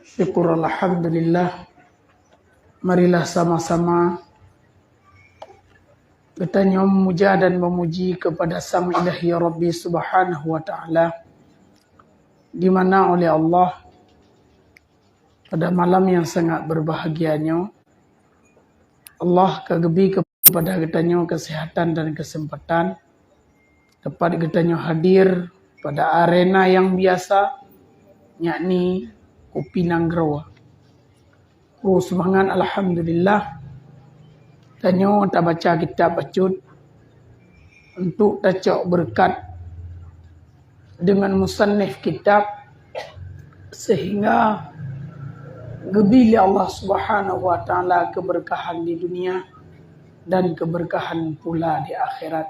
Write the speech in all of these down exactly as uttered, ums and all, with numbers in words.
Syukur alhamdulillah. Marilah sama-sama geutanyoe muja dan memuji kepada Sang Ilahi Rabbi Subhanahu wa Ta'ala, di mana oleh Allah pada malam yang sangat berbahagia nyoe, Allah ka geubri kepada geutanyoe kesehatan dan kesempatan teumpat geutanyoe hadir pada arena yang biasa, yakni Kupi Nanggroe. Kru seumangat, alhamdulillah, tanyoe tabaca kitab bacut untuk tacok beureukat deungon musannif kitab, sehingga geubri lé Allah Subhanahu wa Ta'ala keberkahan di dunia dan keberkahan pula di akhirat.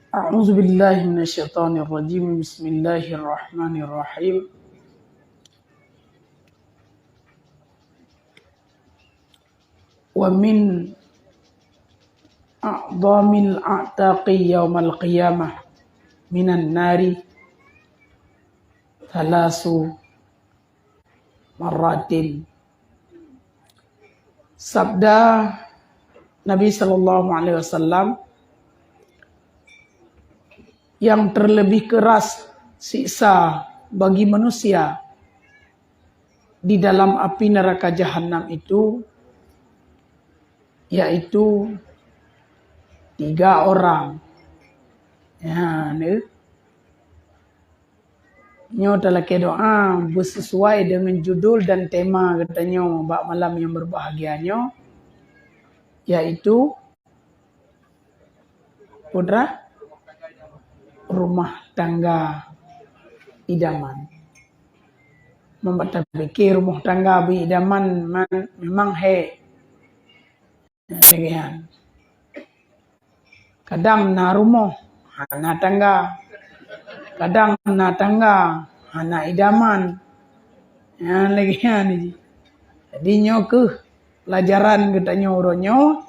A'udzubillahi minasyaitonirrajim. Bismillahirrahmanirrahim. Wa min a'dhamil a'taqi yaumal qiyamah minan nari thalasu marratin. Sabda Nabi sallallahu alaihi wasallam, yang terlebih keras siksa bagi manusia di dalam api neraka Jahanam itu, yaitu tiga orang. Ya, ni. Nyoe talakée doa beusesuai deungon judul dan tema geutanyoe bak malam nyang beubahgia nyoe, yaitu putra rumah tangga idaman. Meunyoe tapike rumah tangga beu idaman, man, memang hek. Lagée nyan. Kadang na rumoh, hana tangga. Kadang na tangga, hana idaman. Nyan lagée nyan jih. Jadi nyoe kheueh pelajaran geutanyoe uroe nyoe.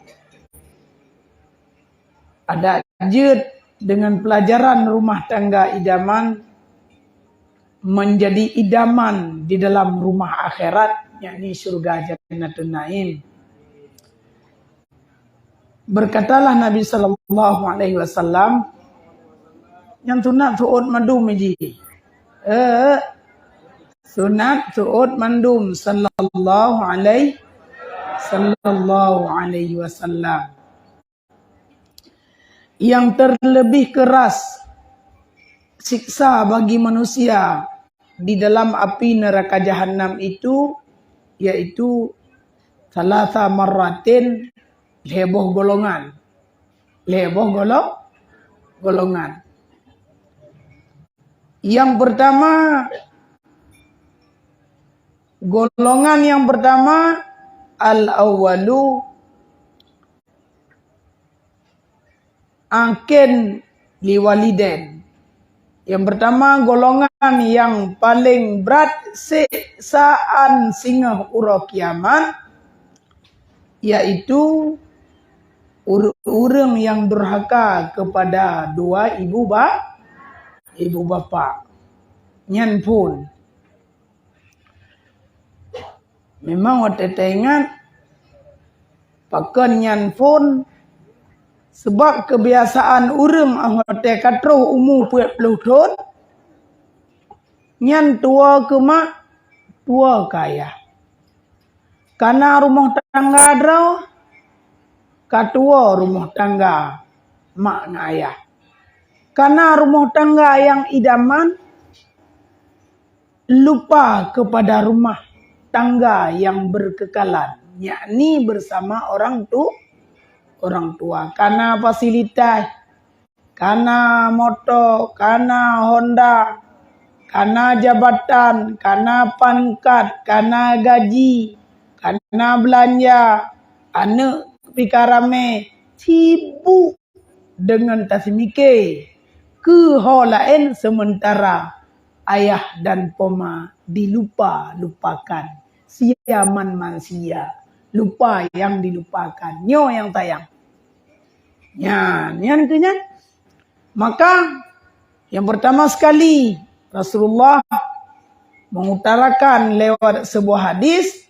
Adak jeuet deungon pelajaran rumah tangga idaman menjadi idaman di dalam rumah akhirat, yakni syurga Jannatun Naim. Berkatalah Nabi sallallahu alaihi wasallam, nyang sunat seuôt mandum jih. Eh, sunat seuôt mandum sallallahu alaihi, sallallahu alaihi wasallam. Yang terlebih keras siksa bagi manusia di dalam api neraka Jahanam itu, yaitu salasa marratin, lhée boh golongan. Lhée boh golo-, golongan. Yang pertama, golongan yang pertama, al-awwalu, angken liwaliden. Yang pertama, golongan yang paling brat siksaan singoh uroe kiamat, yaitu ur-, ureuëng yang durhaka kepada dua ibu ba-, ibu bapak. Nyan phon. Memang watée taingat, pakon nyan phon, sabab keubiasaan ureuëng watée ka troh umu peuet ploh thon, nyan tuwoe keu mak, tuwoe keu ayah. Kana rumoh tangga droe, ka tuwoe rumoh tangga mak ngon ayah. Kana rumoh tangga nyang idaman, lupa kepada rumah tangga yang berkekalan, yakni bersama orang tu-, orang tua. Kana fasilitas, kana moto, kana Honda, kana jabatan, kana pangkat, kana gaji, kana beulanja, aneuëk pika ramé, sibuk deungon taseumiké keu ho laén, seumeuntara ayah dan poma dilupa-lupakan. Sia man-man sia, lupa nyang dilupakan. Nyoe nyang sayang. Nyan, nyan keuh nyan. Maka, yang pertama sekali, Rasulullah mengutarakan lewat sebuah hadis,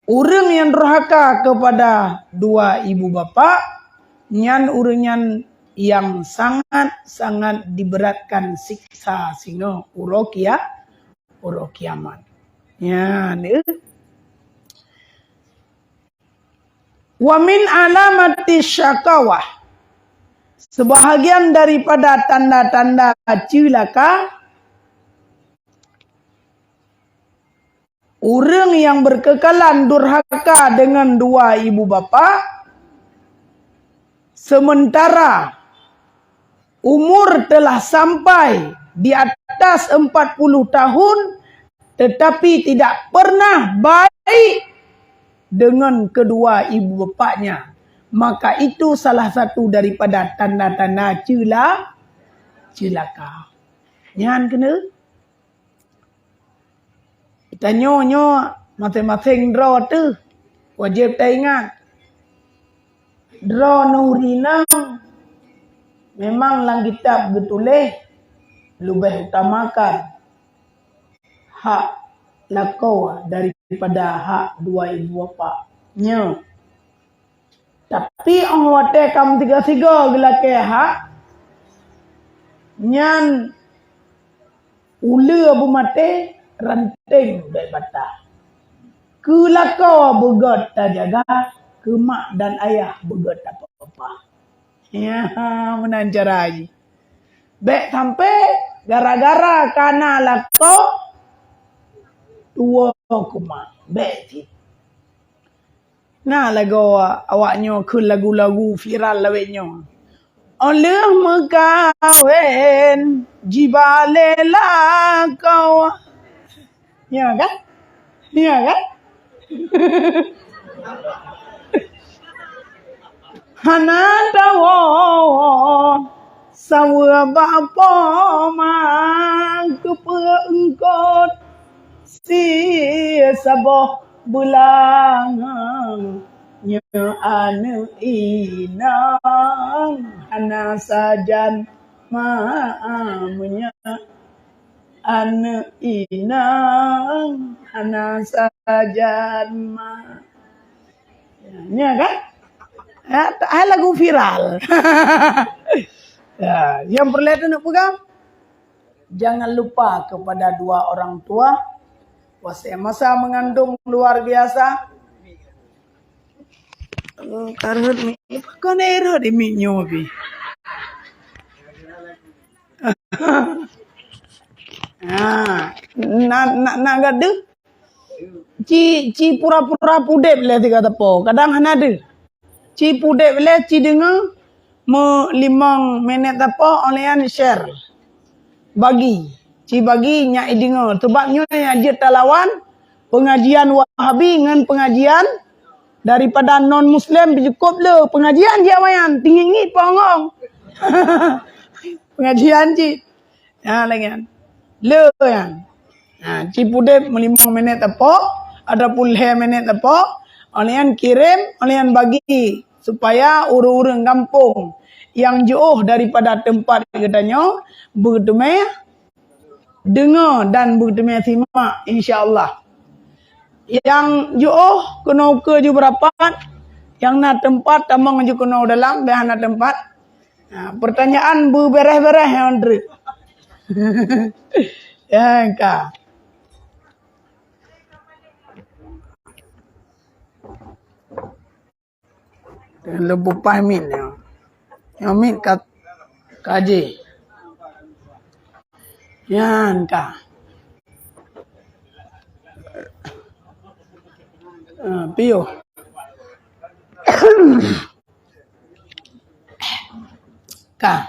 ureuëng yang durhaka kepada dua ibu bapa, nyan ureuëng nyan yang sangat-sangat diberatkan siksa singoh uroe kia-, uroe kiamat. Nyan, eh. Wa min alamati syakawah. Sebahagian daripada tanda-tanda cilaka, ureuëng yang berkekalan durhaka dengan dua ibu bapa, sementara umur telah sampai di atas empat puluh tahun, tetapi tidak pernah baik dengan kedua ibu bapaknya, maka itu salah satu daripada tanda-tanda cela-, celaka. Nyan keuneuk. Tanyoe nyoe maséng-maséng droe teuh wajéb taingat. Droeneuh rinang memang lam kitab geutuléh leubeh utamakan hak lakoe daripada hak dua ibu bapa. Nyoe. Tapi óh watée ka meusigoe-sigoe geulakée hak, nyan uleue beumaté, ranténg bék bata. Keu lakoe beugét tajaga, keu mak dan ayah beugét tapeupa. Ya, meunan cara jih. Bék sampai gara-gara kana lakoe tuwoe keu mak. Bék cit. Na lagoe awak nyoe kheun lagu-lagu viral lawét nyoe. Óh lheueh meukawen jibalé lakoe. Nyo kan? Nyo kan? Hana tawoe saweue bak poma keupeue eungkot si saboh beulangang. Nyo aneuëk inong hana sajan ma, meunyo aneuëk inong hana sajan ma. Nya kan? Ya, hai lagu viral. Ya, nyang peureulée teuneuk peugah, jangan lupa kepada dua orang tua. Wasiat masa mengandung luar biasa. Oh, ka rhot mi. Kon rhot di mi nyoe pi. Ha, na, na, na gadeuh. Ci, ci pura-pura pudeb lé tiga teupô. Kadang hana deuh. Ci pudeb lé, ci deungoe, meu limong minét teupô, óh lheueh nyan share. Bagi. Ci bagi nyak ideungoe. Sebab nyoe nyang jeuet talawan pengajian Wahabi ngon pengajian daripada non muslim, cukup le pengajian jih awaknyan. Tinggi-tinggi pongong. Pengajian cit. Ha, lagée nyan. Le nyan. Ha, ci pudeb meulimong minét teupô ataupun lhée minét teupô, óh lheueh nyan kirém, óh lheueh nyan bagi supaya ureuëng-ureuëng gampông nyang jiôh daripada teumpat geutanyoe beuteumé deungoe dan beuteumé simak, insya Allah. Nyang jiôh keunoe ukeue jeuet beurapat, nyang na teumpat tamong jeuet keunoe dalam, bék hana teumpat. Ha, peurtanyaan beubeureh-beureh nyang treuk. Nyang ka. Lôn peupah mic nyoe. Nyoe mic ka, ka jih. Nyan ka. Ah, piôh. Ka.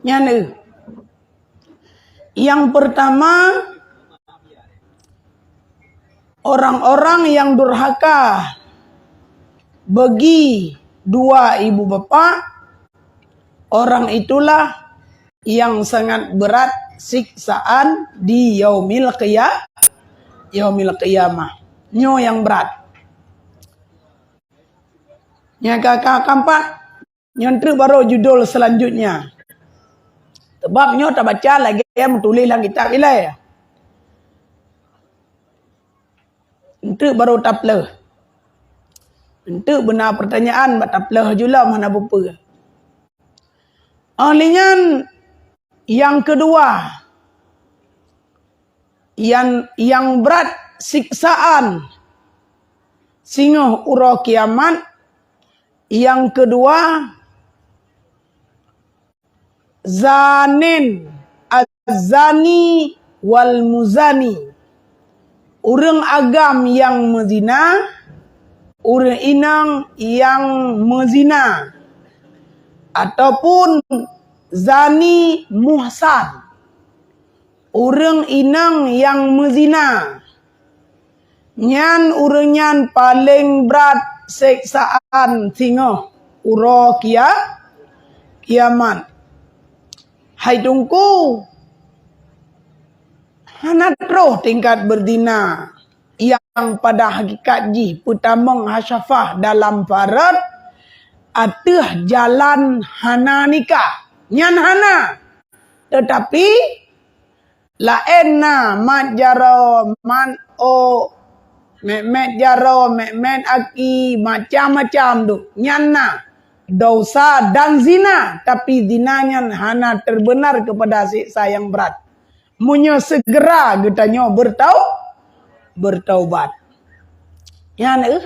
Nyan, eh. Yang pertama, orang-orang yang durhaka bagi dua ibu bapa, orang itulah yang sangat berat siksaan di yaumil qiya-, yaumil qiyamah. Nyoe yang berat. Nyang ka, ka, keempat, nyan treuk baru judul selanjutnya. Sebab nyoe tabaca lagée meutuléh lam kitab ilée. Enteuk barô tapleuh. Enteuk beuna peurtanyaan bak tapleuh julom hana bupeue. Óh lheueh nyan nyang keudua, nyang, nyang brat siksaan singoh uroe kiamat, nyang keudua zanin, az-zani wal muzani. Ureuëng agam nyang meuzina, ureuëng inong nyang meuzina, ataupun zani muhsan, ureuëng inong nyang meuzina. Nyan ureuëng nyan paleng brat seksaan singoh uroe kia-, kiamat. Hai Teungku, hana troh tingkat beuzina nyang pada hakikat jih peutamong hasyafah dalam farot ateueh jalan hana nikah. Nyan hana. Teutapi, laén na mat jaroe, mat ôk, mét-mét jaroe, mét-mét aki, macam-macam tu. Nyan na. Dosa dan zina, tapi zina nyan hana teubeunar keupada siksa nyang brat. Meunyoe seugera geutanyoe beurtau-, beurtaubat. Nyan, eh.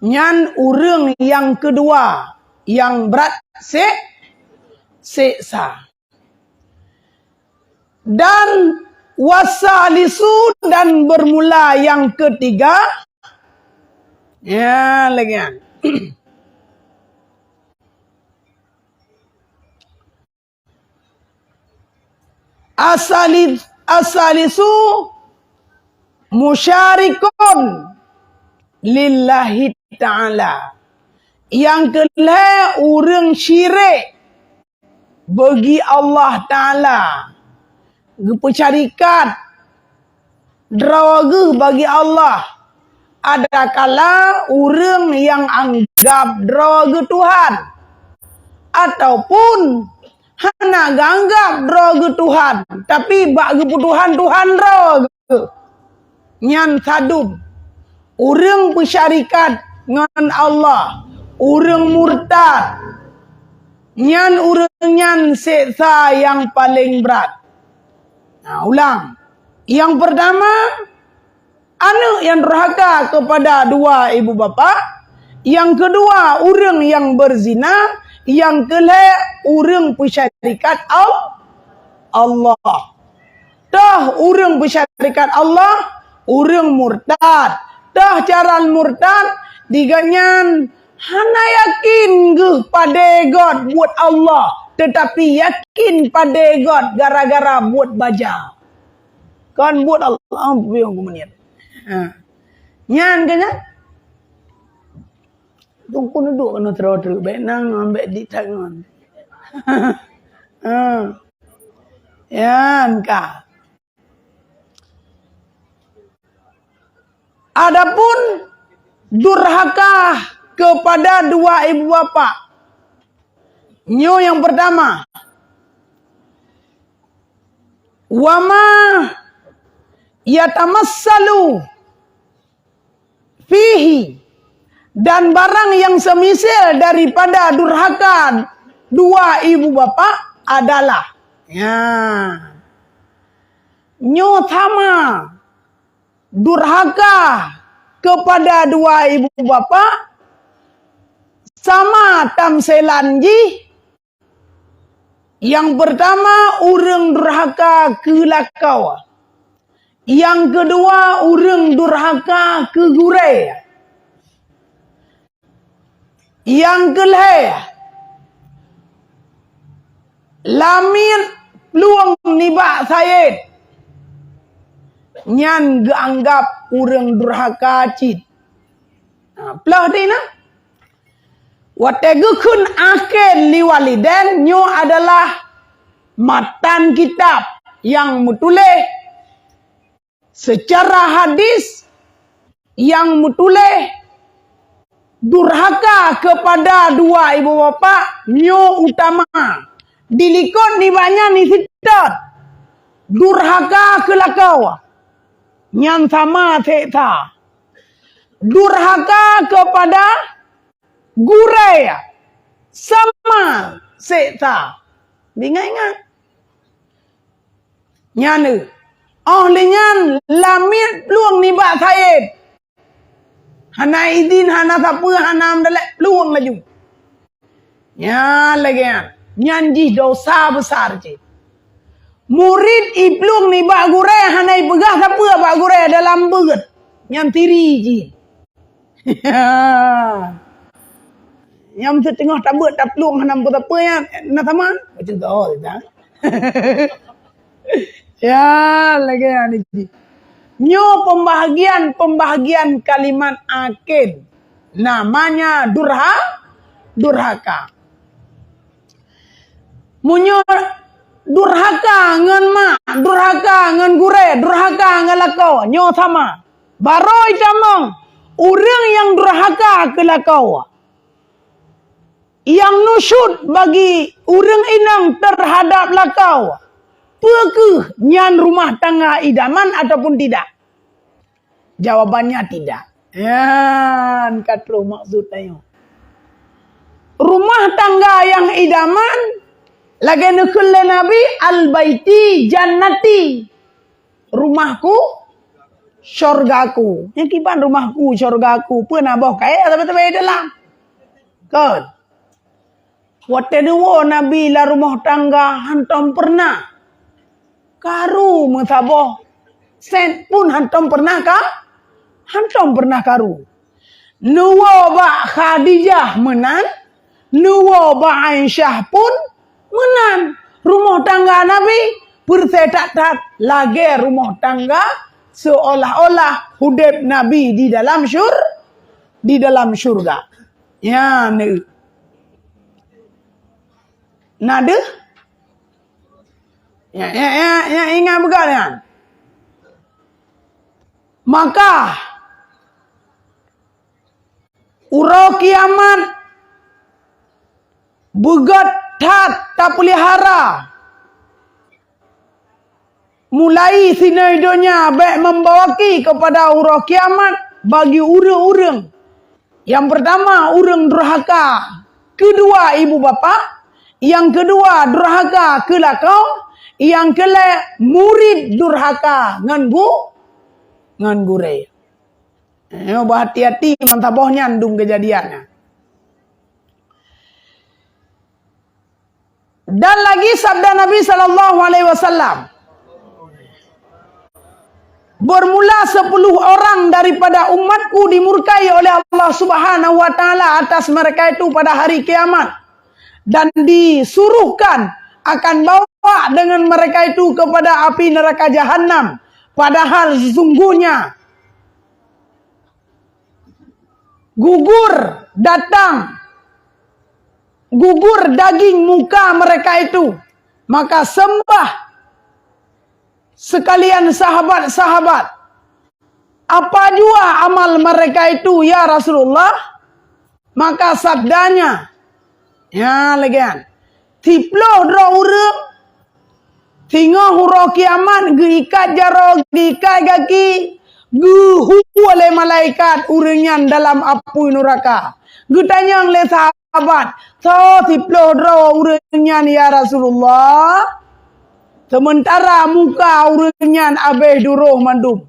Nyan ureuëng nyang keudua nyang brat sik-, siksa. Dan wasalisu, dan bermula nyang keutiga, ya, lagée nyan. Asali-, asalisu musyarikun lillahi ta'ala. Nyang keulhée ureuëng syirik bagi Allah Ta'ala, geupeusyarikat droe geuh bagi Allah, adakala ureuëng nyang anggab droe geuh Tuhan, ataupun hana geuanggab droe geuh Tuhan, tapi bak geupeutuhan-tuhan droe geuh. Nyan sadum. Ureuëng peusyarikat ngon Allah, ureuëng murtad, nyan ureuëng nyan seksa nyang paleng brat. Nah, ulang. Nyang peurtama, aneuëk nyang durhaka keupada dua ibu bapak. Nyang keudua, ureuëng nyang beuzina. Nyang keulhée, ureuëng peusyarikat Al-, Allah. Toh ureuëng peusyarikat Allah, ureuëng murtad. Toh cara murtad, digobnyan hana yakin geuh padé göt buet Allah, teutapi yakin padé göt gara-gara buet baja. Kon buet Allah, ah, buyong keumudian. Ha. Nyan keuh nyan. Teungku neuduek keunoe treuk-treuk, bék nang ngon, bék di that ngon. Ha. Nyan ka. Adapun durhaka keupada dua ibu bapak, nyoe nyang peurtama, wa ma yatamassalu fihi, dan barang nyang seumisil daripada durhaka dua ibu bapak adalah, ya, nyoe sama durhaka keupada dua ibu bapak, sama tamselan jih. Nyang peurtama, ureuëng durhaka keu lakoe. Nyang keudua, ureuëng durhaka keu gurée. Nyang keulhée, lamiet plueng nibak sayét, nyan geuanggab ureuëng durhaka cit. Ha, ploh di na. Watée geukheun akhé liwaliden, nyoe adalah matan kitab nyang meutuléh seucara hadis, nyang meutuléh durhaka keupada dua ibu bapak nyoe utama. Dilikot nibak nyan iseutôt durhaka keu lakoe. nyan sama seksa. Durhaka kepada gurée sama seksa. Ingat-ingat. Nyan eu. Óh lheueh nyan lamiet plueng nibak sayeb. Hana idin, hana sapeue, hana meudalek, plueng laju. Nyan lagée nyan. Nyan jih dosa besar cit. Murit iplueng nibak gurée hana ipeugah sapeue bak gurée dalam beuet. Nyan siri jih. Nyang siteungoh tabeuet taplueng hana meupeue-peue nyan, na sama? Bacut doh, dah. Ya, lagée nyan jih. Nyoe pembahagian-pembahagian kalimat akhir. Namanya durha-, durhaka. Meunyoe durhaka ngon mak, durhaka ngon gurée, durhaka ngon lakoe, nyoe sama. Barô itamong, ureuëng nyang durhaka keu lakoe, nyang nusyut bagi ureuëng inong teuhadab lakoe, peu kheueh nyan rumoh tangga idaman ataupun tidak? Jawabannya tidak. Nyan ka troh maksud tanyoe. Rumoh tangga nyang idaman, lagée neukheun lé Nabi, "Al-baiti jannati." Rumahku syurgaku. Nyang kiban rumahku syurgaku, peue na boh kayée sabe-sabe dalam? Kon. Watée neuwoe Nabi lam rumoh tangga hantom peureunah karu meusaboh sét pun hantom peureunah ka, hantom peureunah karu. Neuwoe bak Khadijah meunan, neuwoe bak Aisyah pun meunan. Rumoh tangga Nabi beureuséh that-that lagée rumoh tangga seolah-olah udeb Nabi di dalam syur-, di dalam syurga. Nyan. Na deuh? Ya, ya, ya, ya, ingat beugöt nyan. Maka, uroe kiamat beugöt that tapeulihara. Mulai sinoe donya bék membawaki kepada uroe kiamat bagi ureuëng-ureuëng. Nyang peurtama, ureuëng durhaka. Keudua, ibu bapak. Nyang keudua, durhaka keu lakoe. Nyang keulhée, murit durhaka ngon gu-, ngon gurée. Nyoe beuhati-hati meusaboh nyan dum keujadian nyan. Dan lagi sabda Nabi sallallahu alaihi wasallam, "Bermula sepuluh orang daripada umatku dimurkai oleh Allah Subhanahu wa Ta'ala atas mereka itu pada hari kiamat, dan disuruhkan akan bawa dengan mereka itu kepada api neraka Jahanam, padahal sesungguhnya gugur datang, gugur daging muka mereka itu. Maka sembah sekalian sahabat-sahabat, apa jua amal mereka itu, ya Rasulullah?" Maka sabdanya, ya, lagée nyan, siploh droe ureuëng, singoh uroe kiamat geuikat jaroe, geuikat gaki, geuhue lé malaikat ureuëng nyan dalam apui nuraka. Geutanyong lé sahabat, "Soe siploh droe ureuëng nyan, ya Rasulullah?" Seumeuntara muka ureuëng nyan abéh duroh mandum.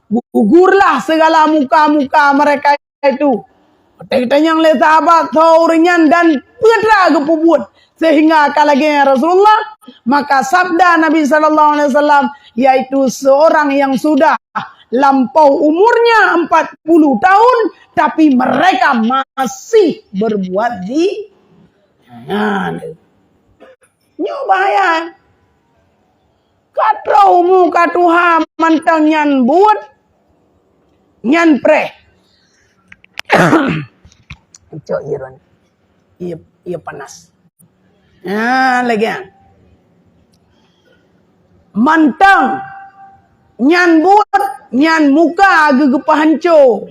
Gugurlah segala muka-muka mereka itu. Watée geutanyong lé sahabat soe ureuëng nyan dan peue teuma geupeubuet sehingga ka lagée nyan Rasulullah, maka sabda Nabi sallallahu alaihi wasallam, yaitu seorang yang sudah lampau umurnya empat puluh tahun, tapi mereka masih berbuat zi-, nah, nyoe bahaya. Ka troh umu ka tuha mantong nyan buet, nyan preh. Cok iron. Iya, iya panas. Nah, lagée nyan. Mantong nyan buet, nyan muka geugeupeuhanco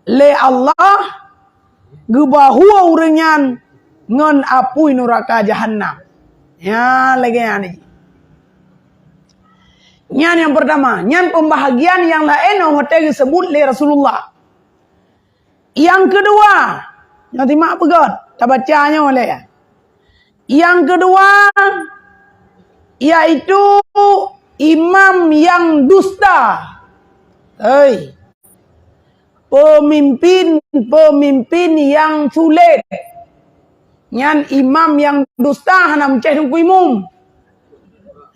lé Allah, geubahue ureuëng nyan ngon apui nuraka Jahannam. Ya, lagée nyan. Nyan nyang pertama, nyan pembahagian nyang laén nyang watèe geusebut lé Rasulullah. Nyang keudua, nyoe simak beugöt, tabaca nyoe lé. Nyang keudua, yaitu imam nyang dusta. Hei, peumimpin-peumimpin nyang sulet. Nyan imam nyang dusta hana meucéh teungku imum.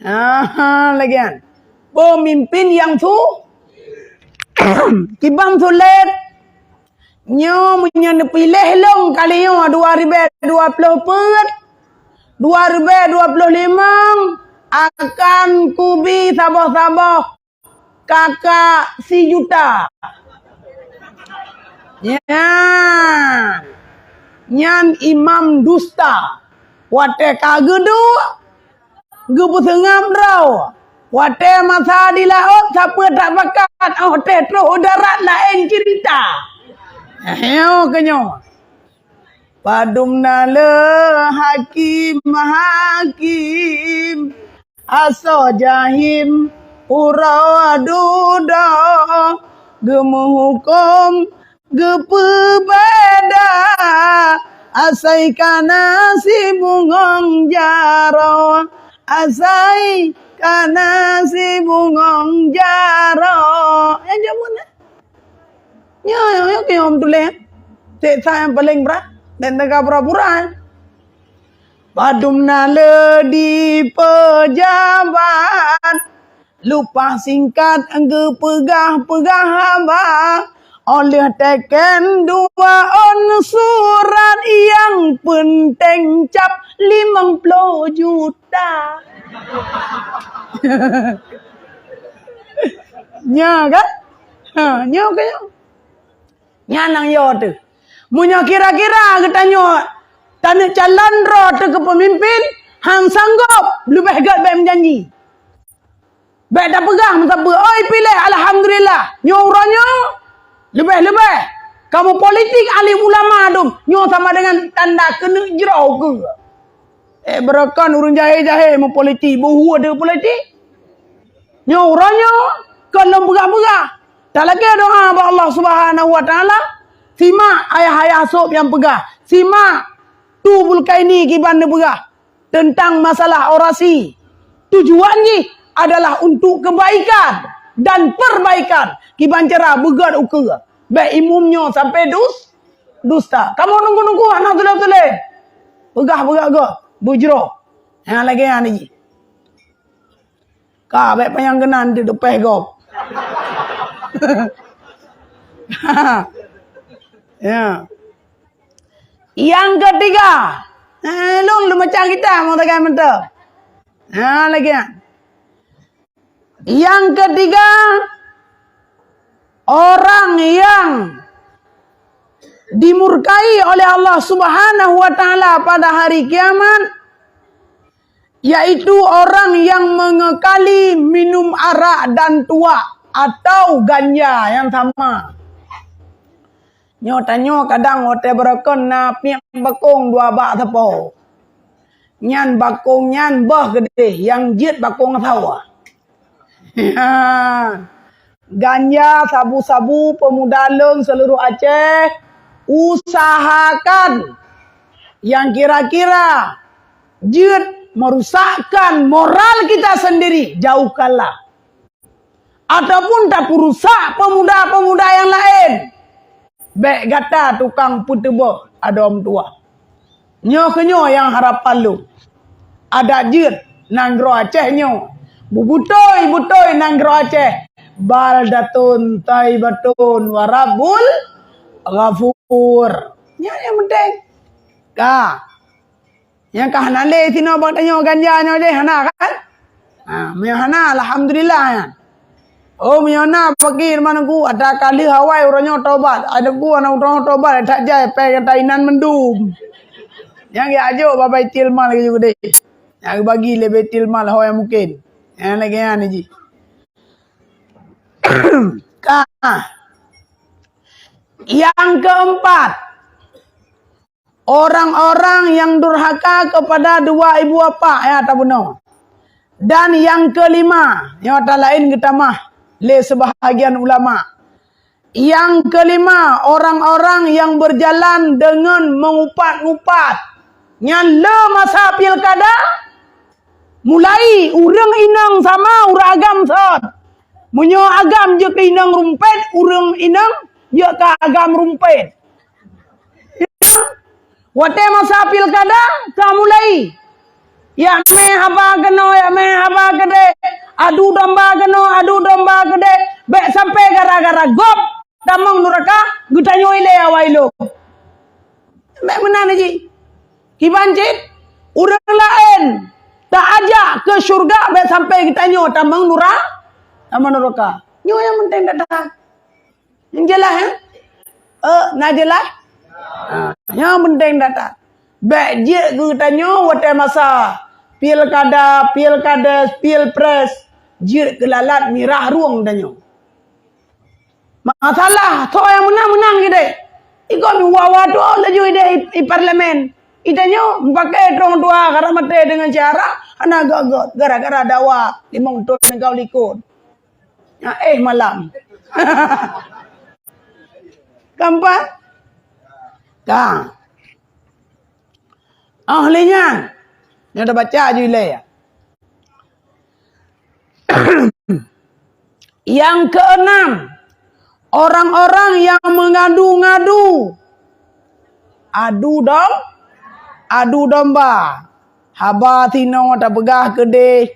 Aha, lagèe nyan. Peumimpin nyang su-, kiban sulet. Nyoe meunyoe neupiléh lôn kali nyoe dua ribèe dua ploh peuet, dua ribèe dua ploh limong, akan kubi saboh-saboh kakak sijuta. Nyan, nyan imam dusta. Watèe ka geuduek, geupeuseungab droe. Watèe masa di laôt, sapeue tak pakat, 'oh teuh troh u darat laén ceurita. Nyoe keu nyoe. Padum na le hakim-hakim, asoe jahim uroe dudoe, geumeuhuköm geupeubeda, asai kana sibungong jaroe, asai kana sibungong jaroe. Nyan jameun, eh? Nyoe, nyoe, nyoe, nyoe tuléh. Siksa nyang paleng brat, dan teuka pura-pura. Padum na le di peujabat, lupah singkat geupeugah-peugah haba, 'oh lheueh teken dua ôn surat, nyang peunteng cap limong ploh juta. Nyoe kan? Ha, nyoe kan? Nyan nyang yo teuh. Meunyoe kira-kira geutanyoe taneuk calon droe teuh keu peumimpin, han sanggob, leubeh gèt bèk meujanji. Bèk tapeugah meusapeue, "Oi, piléh, alhamdulillah." Nyoe uroe nyoe, leubeh-leubeh kamoe politik alim ulama dum, nyoe sama dengan tanda keuneuk jroh ukeue. Eh, beureukan ureueng jahé-jahé meupolitik, beuhue deuh politik. Nyoe uroe nyoe kon lom peugah-peugah. Talakèe doa bak Allah Subhanahu wa Taala. Simak ayah-ayah sôb nyang peugah. Simak Tu Bulkaini kiban neupeugah teuntang masalah orasi. Tujuan jih adalah untuk kebaikan dan perbaikan. Kiban cara beugèt ukeue. Bèk imum nyoe sampai dus-, dusta. Kamoe nunggu-nunggu hana tuléh-tuléh. Peugah-peugah göt, beujroh. Nyang lagèe nyan jih. Ka, bèk panyang keunan di depan gob. Ya. Yang ketiga, eh, lôn, lôn macam kita mau tekan mata. Ha, lagi ya. Yang ketiga, orang yang dimurkai oleh Allah Subhanahu wa Taala pada hari kiamat, yaitu orang yang mengekali minum arak dan tuak atau ganja yang sama. Nyoe tanyoe kadang watèe beureukan na piep bakong dua bak sapo. Nyan bakong nyan beuh keudéh, nyang jeuet bakong sawa. Ganja, sabu-sabu, pemuda lôn seluruh Aceh, usahakan nyang kira-kira jeuet merusakkan moral kita sendiri, jauhkanlah. Ataupun tapeurusak pemuda-pemuda nyang laén. Bèk gata tukang peuteubôh adoe meutuwah. Nyoe keuh nyoe nyang harapan lôn. Adak jeuet nanggroe Aceh nyoe. Beubeutôi-beutôi nanggroe Aceh. Baldatun thaibatun wa rabbul ghafur. Nyan nyang penting. Ka. Nyang ka hana lé sinoe bak tanyoe ganja nyoe jih hana kan? Ha, meunyoe hana, alhamdulillah nyan. Oh, meunyoe na fakir meunan ku, ata ka lheueh awai uroe nyoe tobat. Ada ku aneuk uroe nyoe tobat, that jai pèng nyang tainan mandum. Nyang geujok bak Baitul Mal lagèe jih. Nyang geubagi lé Baitul Mal ho nyang mungken. Nyang lagèe nyan jih. Ka. Yang keempat, orang-orang yang durhaka kepada dua ibu bapak, ya, tabunoe. Dan yang kelima, nyoe ata laén geutamah lé sebahagian ulama. Yang kelima, orang-orang yang berjalan dengan mengupat-ngupat. Nyan le masa pilkada, mulai ureuëng inong sama ureuëng agam sot. Meunyoe agam jeuet keu inong rumpet, ureuëng inong jeuet keu agam rumpet. Watée masa pilkada ka mulai. Yak mé haba keunoe, yak mé haba keudeh. Adu domba keunoe, adu domba keudeh. Bék sampai gara-gara gob tamong nuraka, geutanyoe ilée awai lom. Bék meunan jih. Kiban cit, ureuëng laén ta ajak keu syeuruga bék sampai geutanyoe tamong nura-, tamong nuraka. Nyoe nyang penting that-that. Jeulaih, eh? Eh, na jeulaih? Ha, nyang penting that-that. Bék jeuet keu geutanyoe watée masa pilkada, pilkades, pilpres, jeuet keu lalat mirah rueng tanyoe. Masalah soe nyang meunang, meunang jideh. Ikot mi wawa tuwoe laju ideh i, i parlemen. Itanyoe meupaké trong dua karab maté deungon syara hana gét-gét gara-gara dawa limong thon nibak likot. Nyan éh malam. Ka empat? Ka. Oh, lé nyan. Nyoe tabaca aju ilée. Yang keenam, orang-orang yang mengadu-ngadu. Adu dom-, adu domba. Haba sinoe tapeugah keudeh,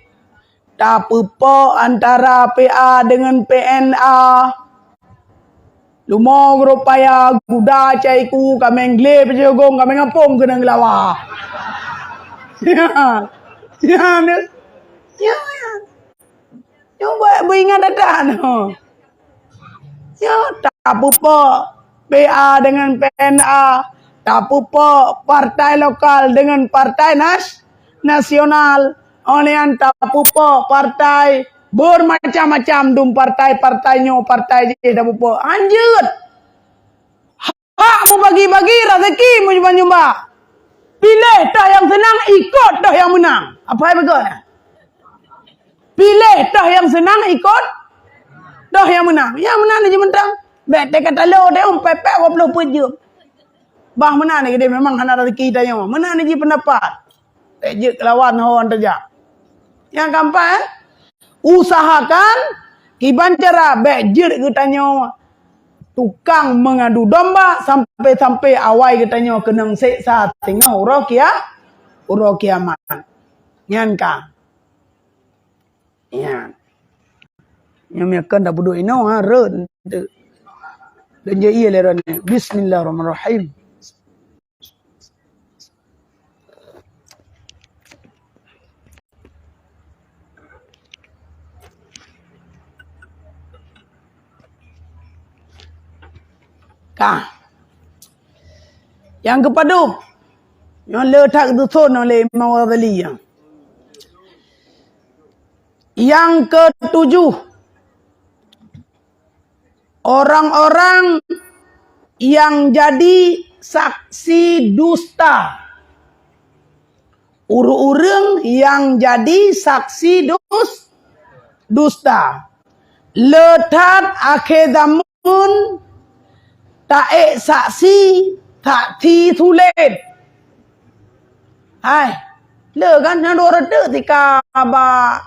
tapeupok antara P A dengan P N A. Lumo gurôp paya, guda caiku, kaméng glé peucugong, kaméng apong keunong geulawa. Ya. Ya, ni. Ya, ya. Nyoe buet beuingat that-that nyoe. Nyoe tapeupok P A dengan P N A, tapeupok partai lokal dengan partai nas-, nasional, óh lheueh nyan tapeupok partai bermacam-macam dum partai, partai nyoe, partai jih tapeupok. Hanjeuet! Hak meubagi-bagi raseuki meunyoe-nyoe. Piléh toh nyang seunang, ikot toh nyang meunang. Apa yang beugöt? Piléh toh nyang seunang, ikot toh nyang meunang. Nyang meunang jih mantong. Bék teuka talo deh, um, pepek dua puluh peuet jeuem. Bah meunan lagée memang hana raseuki tanyoe. Meunan jih pendapat. Bék jeuet keu lawan ho tajak. Nyang keempat, eh? Usahakan kiban cara bék jeuet geutanyoe tukang mengadu domba sampai-sampai awai geutanyoe keunong seksa singoh uroe kia-, uroe kiamat. Nyan ka. Nyan. Nyan meukon dak peuduek inoe, ha, rot. Dan jai lé rot ni. Bismillahirrahmanirrahim. Ka. Nyang keupadub, nyoe le that geutuson oleh Imam Ghazali nyan. Nyang ketujuh, orang-orang yang jadi saksi dusta. Ureuëng-ureuëng nyang jadi saksi dus-, dusta. Le that akhé zamon taék saksi, saksi sulet. Hai, le kan nyan dua ratus tika bak,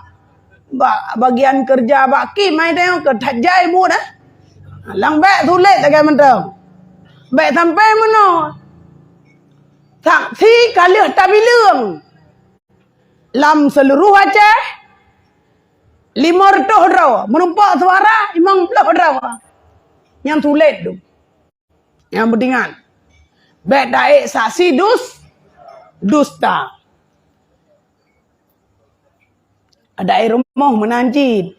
bak bagian kerja bak kim ai tengok ke that jai buet, eh. Lang bék sulet lagée mantong. Bék sampai meunoe. Saksi ka lheueh tabileueng. Lam seuluruh Aceh, lima ratus droe, meurumpok suara limong ploh droe. Nyang sulet tu. Nyang peuingat. Bék taék saksi dus-, dusta. Adak rumoh meunan cit.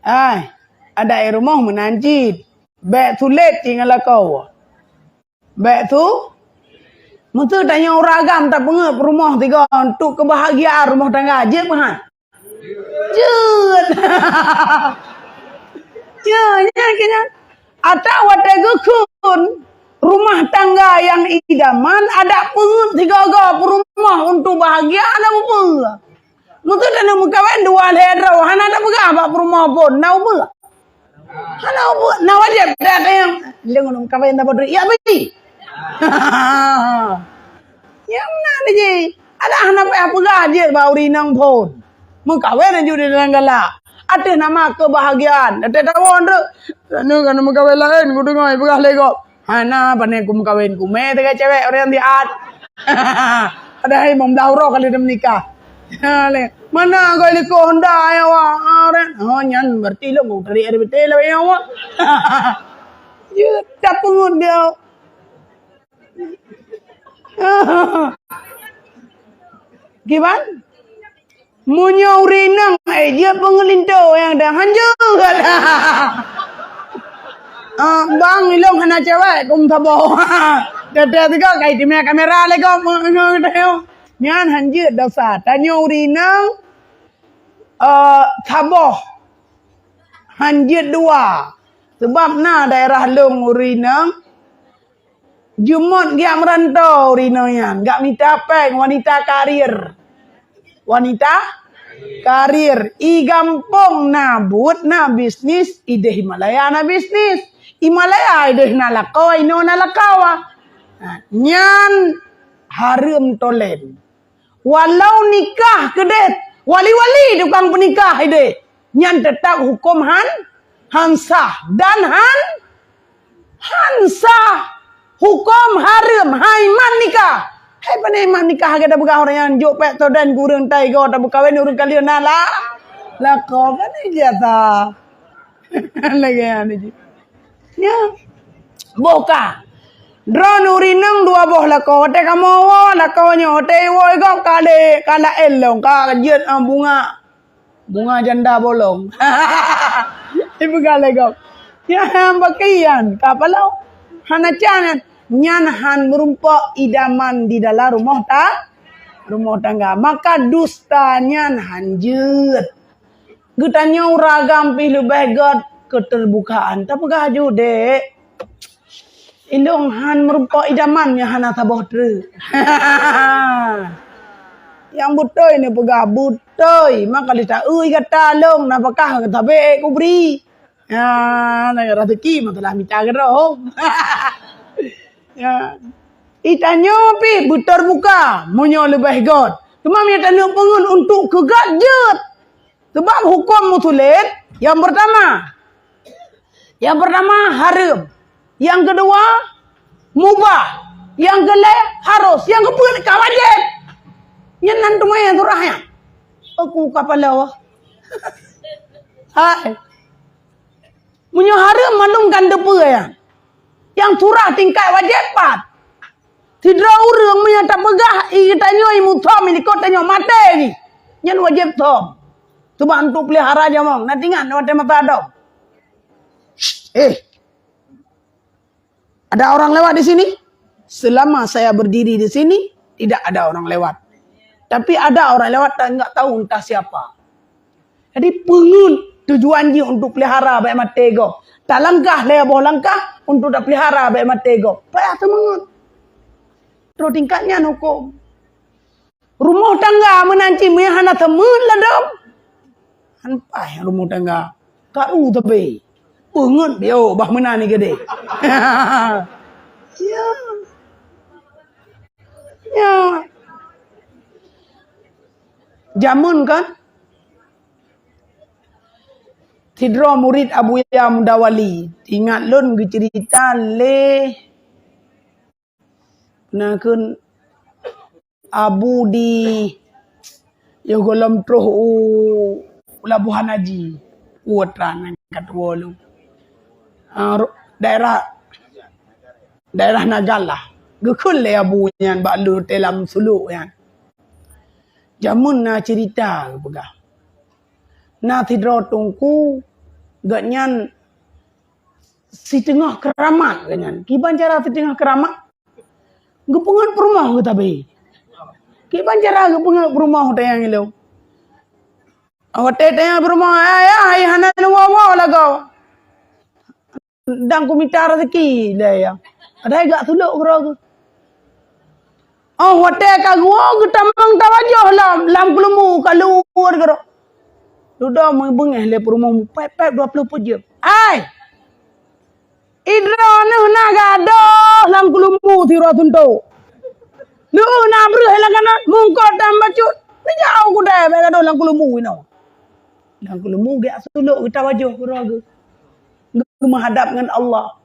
Ai, adak rumoh meunan cit. Bék sulet ingat lakoe. Bék tu, meuseu tanyoe ureuëng agam tapeungeuet rumoh tiga untuk kebahagiaan rumoh tangga, jeuet meuhan? Jeuet. Ya, ya, kena. Atau watée geukheun rumah tangga yang idaman, adak peungeuet tiga-tiga peurumoh untuk bahagia, adak peue? Meuseu taneuk meukawen dua lhèe droe, hana tapeugah bak peurumoh phon, na ubeut. Hana ubeut, na wajéb dak nyang lôn meukawen na padri, ya beuti. Nyang na lé jih. Adak hana payah peugah jeuet bak ureueng inong phon. Meukawen aju di dalam galak. Ateueh nama kebahagiaan. Ateueh tawon tu. Sana kan meukawen laén, kudeungoe peugah lé gob. Hana, pane kumeukawen kumé teuka cewek ureueng siat. Padahai limong blaih uroe kali dah menikah. Ha, lé. Mana goi likot honda ya wa. Aren. Oh, nyan berarti lo mau dari R B T lah ya wa. Ya, tak pungut dia. Kiban? Meunyoe ureueng inong, eh, jeuet peungeulintô nyang dah hanjeuet. Ah, bang, ilong hana cewek, kum saboh. Teutek tiga kai timé kamera lé kau. Nyan hanjeuet dosa. Tanyoe ureueng inong, eh, saboh. Hanjeuet dua. Sebab na daerah lôn ureueng inong, Jumôt geujak meurantô ureueng inong nyan, geujak mita péng, wanita karir. Wanita karir. I gampông na buet, na bisnis, i déh i Malaya na bisnis. I Malaya i déh na lakoe, inoe na lakoe. Nah, nyan hareuem tolen. Walau nikah keudeh, wali-wali tukang peunikah ideh, nyan teutap huköm han, han sah dan han, han sah. Huköm hareuem, hai mat nikah. Hai pane mat nikah, lagèe tapeugah ureueng nyan jok pék toden keu ureueng tai goe, tameukawen ureueng kalian na la, lakoe pane jasa. Lagèe nyan jih. Nyan. Boh ka. Droeneuh ureueng inong dua boh lakoe. Watèe kamoe woe lakoe nyoe, watèe woe gob ka lé, ka laén lom, ka jeuet, ah, bunga. Bunga janda bolong. Ipeugah lé gob. Nyan bak kian, ka paloe. Hana can nyan. Nyan han meurumpok idaman di dalam rumoh ta-, rumoh tangga. Maka dusta nyan han jeuet. Geutanyoe ureueng agam pih leubeh göt keuteurbukaan. Tapeugah aju, "Dek, ilong han meurumpok idaman nyang hana saboh treuk." Nyang beutôi neupeugah, "Beutôi, maka lé ta-eu gata lôn, na pakah gata bèk kubri." Ya, na raseuki masalah mita keudroe. Ya. Itanyoe pih beuteurbuka meunyoe leubeh göt. Teuma meunyoe taneuk peungeut untuk keu göt jeuet. Sebab huköm meusulet, yang pertama, yang pertama hareuem, yang kedua mubah, yang keulhèe harus, yang keupeuet ka wajéb. Nyan nan teuma nyang surah nyan. Aku ka paloe. Hai. Meunyoe hareuem malum kan teupeue nyan. Nyang surah tingkat wajéb pat. Sidroe ureueng meunyoe tapeugah, "I geutanyoe i muthom, i likot tanyoe maté jih." Nyan wajéb thom. Teuma untuk peulihara jamong, na teuingat watèe masa dong. Shh, eh. Ada orang lewat di sini? Selama saya berdiri di sini, tidak ada orang lewat. Tapi ada orang lewat dan enggak tahu entah siapa. Jadi, peungeut tujuan jih untuk pelihara bèk maté gob. Talangkah lhèe boh langkah untuk tapeulihara bèk maté gob. Payah teumeungeut. Troh tingkat nyan huköm. Rumoh tangga meunan cit meunyo hana teumeut ladôm. Han paih rumoh tangga. Karu tapi. Peungeut biôh bah meunan ni geude. Ya. Ya. Jameun kan? Sidroe murit Abuya Mudawali, ingat lôn geuceurita lé na kheun Abu di yoh gohlom troh u Labuhan Haji, u Atra nyan ka tuwoe lôn. Ah, ru-, daerah, daerah Nagalah. Geukheun lé Abu nyan bak lôn teulam sulok nyan. Jameun na ceurita geupeugah. Na sidroe teungku, gobnyan siteungoh keuramat gobnyan. Kiban cara siteungoh keuramat? Geupeungeut peurumoh geutabe. Kiban cara geupeungeut peurumoh tanyong ilong? Watèe tanyong peurumoh, "Ayah, ayah hana neuwoe-woe lagoe." Dan kumita raseuki lé ayah. Padahai gak sulok keudroe geuh. Oh, watèe ka geuwoe geutamong tawajoh lam, lam keuleumu ka luwur keudroe. Dudoe meubeungèh lé peurumoh pèp-pèp dua ploh peuet jeuem. Ai! Idroeneuh na gadôh lam keuleumu sidroe suntok. Neueu na breuh lam kanan, mungkot dan bacut. Neujak u keudè bèk gadôh lam keuleumu inoe. Lam keuleumu geujak sulok geutamong tawajoh keudroe geuh. Geumeuhadab ngon Allah.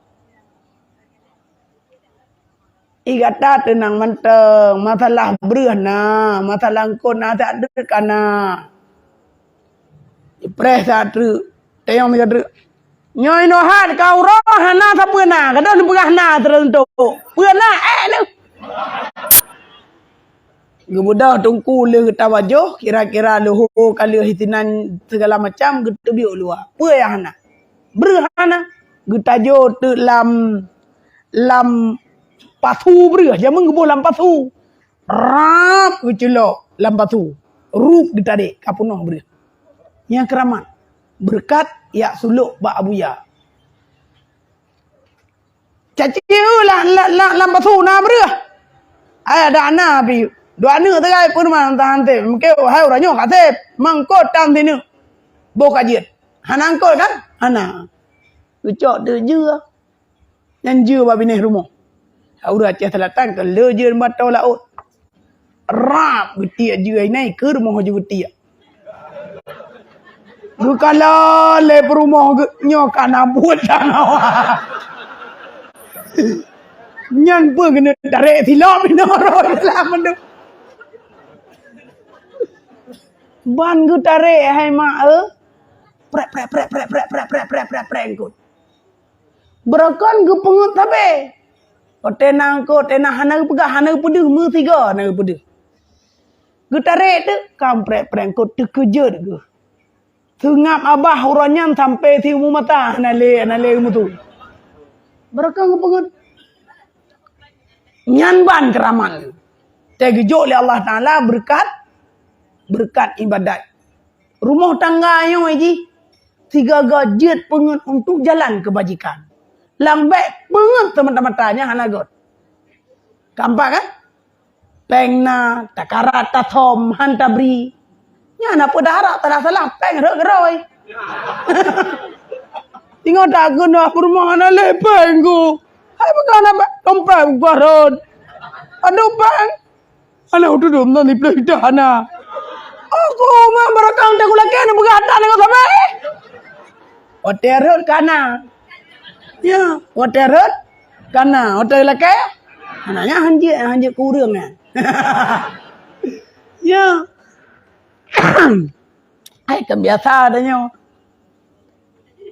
I gata teunang mantong, masalah breuh na, masalah eungkôt na, that treuk ka na. Ipreh that treuk, tayong sigoe treuk. Nyoe inoe that ka uroe hana sapeue na, gadôh neupeugah na teureuntok. Peue na, ék neuh. Geubeudôh teungku lheueh tawajoh, kira-kira leuho ka lheueh sinan segala macam geuteubiet u luwa. Peue nyang hana? Breuh hana. Geutajoh teuk lam lam pasu breuh, jameun geuboh lam pasu. Rap geuculok lam pasu. Rup geutarek ka peunoh breuh. Nyang keuramat, beureukat jak sulok bak Abuya. Caci eu lam, lam, lam, lam pasu na breuh. Ai adak na pi. Dua aneuk teugai pun man tahan tép. Mungkin hai urang nyoe ka tép. Mangkot tam sineuk. Boh ka jeuet. Hana angkot kan? Hana. Geucok teuk jeue. Nyan jeue bak binéh rumoh. Ureuëng Aceh Selatan keu le jeue mata laôt. Rap geutiek jeue inai keu rumoh ju geutiek. Geukala lé peurumoh geu-, nyoe ka na buet tangawa. Nyan peue keuneuk tarek silop inoe roh Islam tu. Ban geutarek hai mak eu. Prek, prek, prek, prek, prek, prek, prek, prek, prek, prek, engkot. Beurokon geupeungeut sabe. Watée na eungkot, watée na hana geupeugah, hana geupeudeuh, meusigoe hana geupeudeuh. Geutarek teuk, kam prek-prek eungkot teukeujot geuh. Seungab abah uroe nyan sampoe siumu mata hana lé, hana lé geumeusu. Beurokon geupeungeut. Nyan ban keuramat. Teugeujok lé Allah Taala beureukat, beureukat iébadat. Rumoh tangga nyoe jih sigaga jeuet peungeut untuk jalan keubajikan. Lam bék peungeut seumata-mata nyan hana göt. Keumpat kan? Péng na, takarat tasom, han tabri. Nyan na peue taharap, tadah salah, péng rhot keudroe. Ingat tak keunoe peurumoh hana lé péng ku. Hai peugah na péng, dompet ku rhot. Aduh péng. Hana ududum nan di pleh dah hana. Aku mak beurokon teuku lakée na peugah ata ngon sabe. Watée rhot kana. Ya, watée rhot kana, watée lakée. Hana nyan hanjeuet, hanjeuet kureueng nyan. Ya. Hai kan biasa dah nyoe.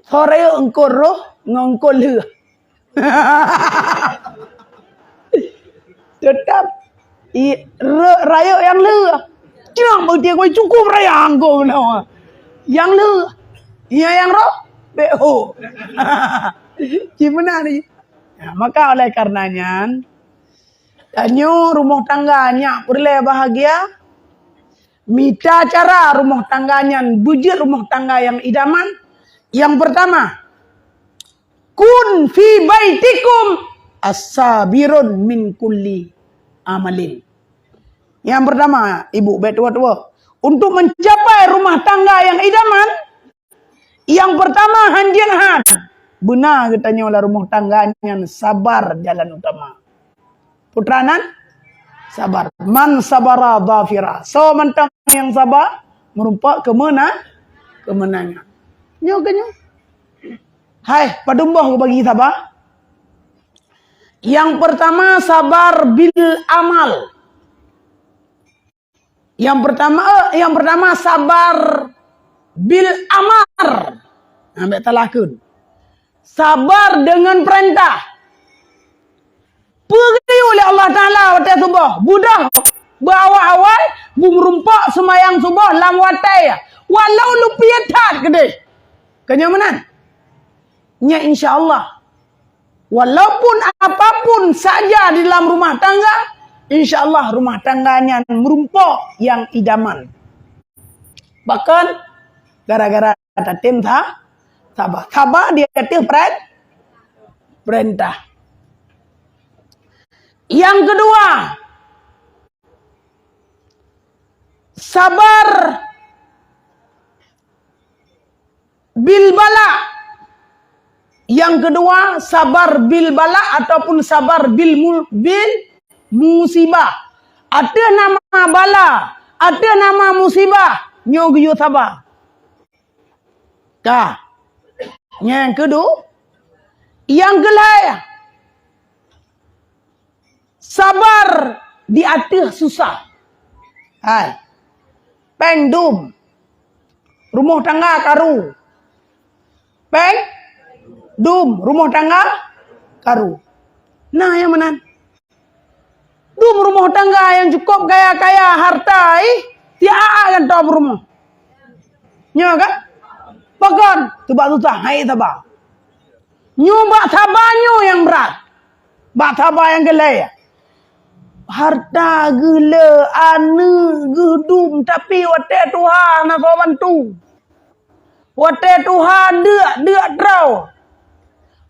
Sore eungkot roh ngon eungkot lheueh. Teutap i, re-, rayeuk nyang lheueh. Cang beuti koi cukup raya angkot keunoe. Nyang lheueh. Iya nyang roh, bék ho. Cit meunan ni. Nah, maka oleh karena nyan, tanyoe rumoh tangga nyak peureulée bahagia, mita cara rumoh tangga nyan beujeuet rumoh tangga nyang idaman. Nyang peurtama, kun fi baitikum as-sabirun min kulli amalin. Nyang peurtama, ibu bék tuwoe-tuwoe, untuk mencapai rumah tangga nyang idaman, nyang peurtama hanjeuet han, beuna geutanyoe lam rumoh tangga nyan sabar jalan utama. Putra nan sabar. Man sabara dhafira. Soe mantong nyang saba, meurumpok keumeunan-, keumeunangan. Nyoe keu nyoe. Hai, padum boh geubagi saba? Nyang peurtama sabar bil amal. Nyang peurtama, eh, nyang peurtama sabar bil amar. Nah, bék talakeun. Sabar deungon peurintah. Peugah lé Allah Taala watée suboh, beudôh beuawai-awai, beumeurumpok seumayang suboh lam watée, walau lupiet that keudeh. Keunyoe meunan. Nyan insya Allah. Walaupun apapun saja di dalam rumah tangga, insya Allah rumah tangga nyan meurumpok nyang idaman. Bahkan gara-gara tatem sa-, sabar. Sabar di ateueh peren-, peurintah. Nyang keudua, Sabar bil bala. Yang kedua, sabar bil bala ataupun sabar bil mu-, bil musibah. Ateueh nama bala, ateueh nama musibah, nyoe geuyue saba. Ka. Nyang kedua, nyang keulhèe, sabar di ateueh susah. Hai. Péng dum. Rumoh tangga karu. Péng dum, rumoh tangga karu. Nah, nyang meunan. Dum rumoh tangga nyang cukup kaya-kaya harta, ih, tiep akan tom rumoh. Nyoe kan? Pakon? Teuba susah, hai saba. Nyoe bak saba nyoe nyang brat. Bak saba nyang geulhèe. Harta geuh le, aneuk geuh dum, tapi watèe tuha na soe bantu. Watèe tuha deuk, deuk droe.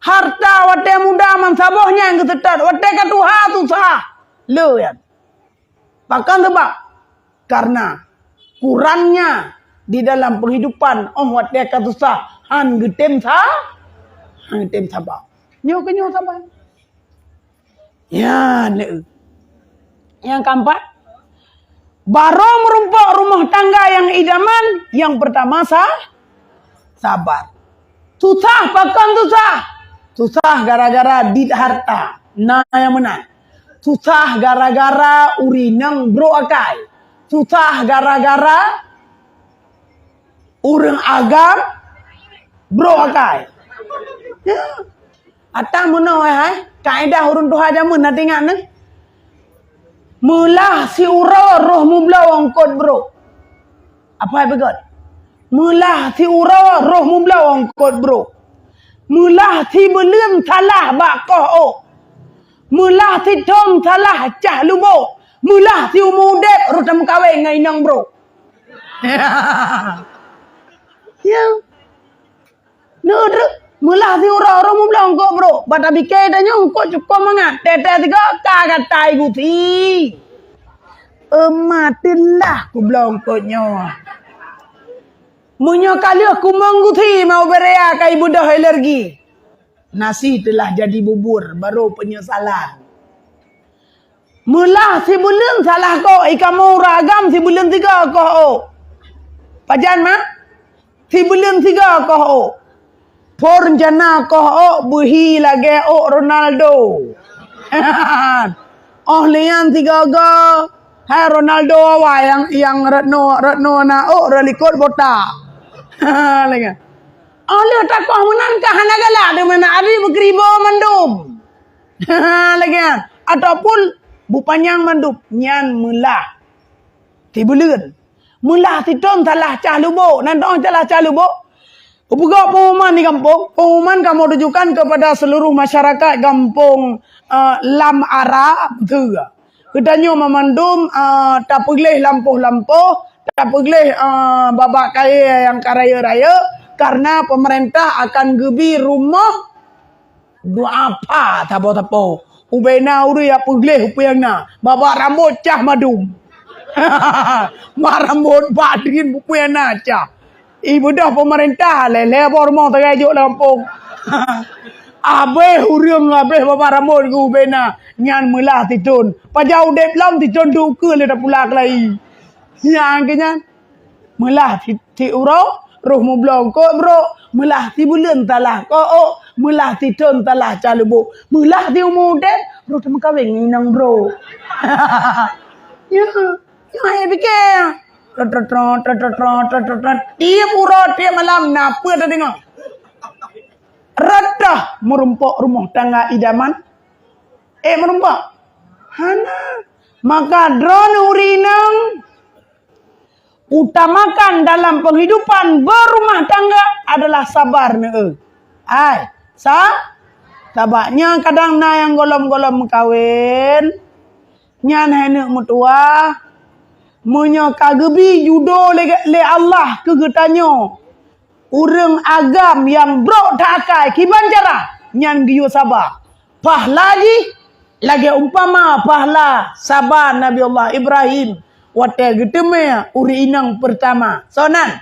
Harta watèe muda meusaboh nyang geuseutôt, watèe ka tuha susah. Le nyan. Pakon sabab? Karena kurangnya di dalam penghidupan, oh watèe ka susah, han geutem sa-, han geutem saba. Nyoe keu nyoe saba. Nyan le. Nyang keempat, barô meurumpok rumoh tangga nyang idaman, nyang pertama sa-, sabar. Susah pakon susah? Susah gara-gara dit harta. Na nyang meunan. Susah gara-gara ureueng inong brok akai. Susah gara-gara ureueng agam brok akai. Ya. Ata meunoe hai, kaedah ureueng tuha jameun na teuingat neuh. Meulah siuroe roh mubloe eungkot brok. Apa beugöt? Meulah siuroe roh mubloe eungkot brok. Meulah sibeuleuen salah bak koh ôk. Meulah sithon salah cah lubok. Meulah siumu udeb roh tameukawen ngon inong brok. Ya. Neu treuk, meulah siuroe roh mubloe eungkot brok. Bak tapike tanyoe eungkot cukôp mangat. Teuh-teuh sigoe ka gata i gusi. Euma teulah kubloe eungkot nyoe. Meunyoe ka lheueh kumong gusi mau beuraya ka ibeudôh alergi. Nasi teulah jadi bubur, barô peunyesalan. Meulah sibeuleuen salah koh, i kamoe ureueng agam sibeuleuen sigoe koh ôk. Pajan, Mak? Sibeuleuen sigoe koh ôk. Phôn jana koh ôk beuhi lagèe ôk Ronaldo. Óh lheueh nyan sigoe-goe, hai Ronaldo awai nyang, nyang rot noe, rot noe na ôk rot likot botak. Lagèe. Óh lheueh takoh meunan ka hana galak, di mana ari beukribo mandum. Lagèe nyan. Ataupun bupanyang mandum nyan meulah. Sibeuleuen. Meulah sithon salah cah lubok. Nan toh salah cah lubok. Upeugah pengumuman di gampông. Pengumuman kamoe tujukan kepada seluruh masyarakat gampông, eh, Lam Ara, beutôi. Geutanyoe meumandum, eh, tapeugleh lampôh-lampôh, tapeugleh, eh, babah kayèe nyang ka rayeuk-rayeuk, karena pemerintah akan geubi rumoh dua apa sapo-sapo. Ubena ureueng nyang peugleh peue nyang na. Babah rambôt cah mandum. Mak rambôt bak drin peue nyang na cah. Ibeudôh pemerintah lhèe-lhèe boh rumoh tagai jok lam gampông. Abéh ureueng, abéh babah rambôt geuh ubena. Nyan meulah sithon. Pajan udép lom sithon duek ukeue lé tapula keulayi. Nyang keu nyan. Meulah si-, siuroe, roh mubloe eungkot brok, meulah sibeuleuen salah koh ôk, meulah sithon salah cah lubok, meulah siumu udép, roh tameukawen ngon inong brok. Ya, ya, hai pike. Trot, trot, trot. Tiep uroe, tiep malam, na peue tadeungoe? Rot dah meurumpok rumoh tangga idaman. Eh, meurumpok? Hana. Maka droeneuh ureueng inong, utamakan dalam penghidupan berumah tangga adalah sabar neuh. Ai, sa-, sabab nyan kadang na nyang golom-golom meukawen, nyan hai neuk meutuwah, meunyoe ka geubi judo lé, lé Allah keu geutanyoe, ureueng agam nyang brok that akai kiban cara, nyan geuyue saba. Pahla jih lagèe umpama pahla saba Nabi Allah Ibrahim Watée geuteumé ureuëng inong peurtama. Soe nan?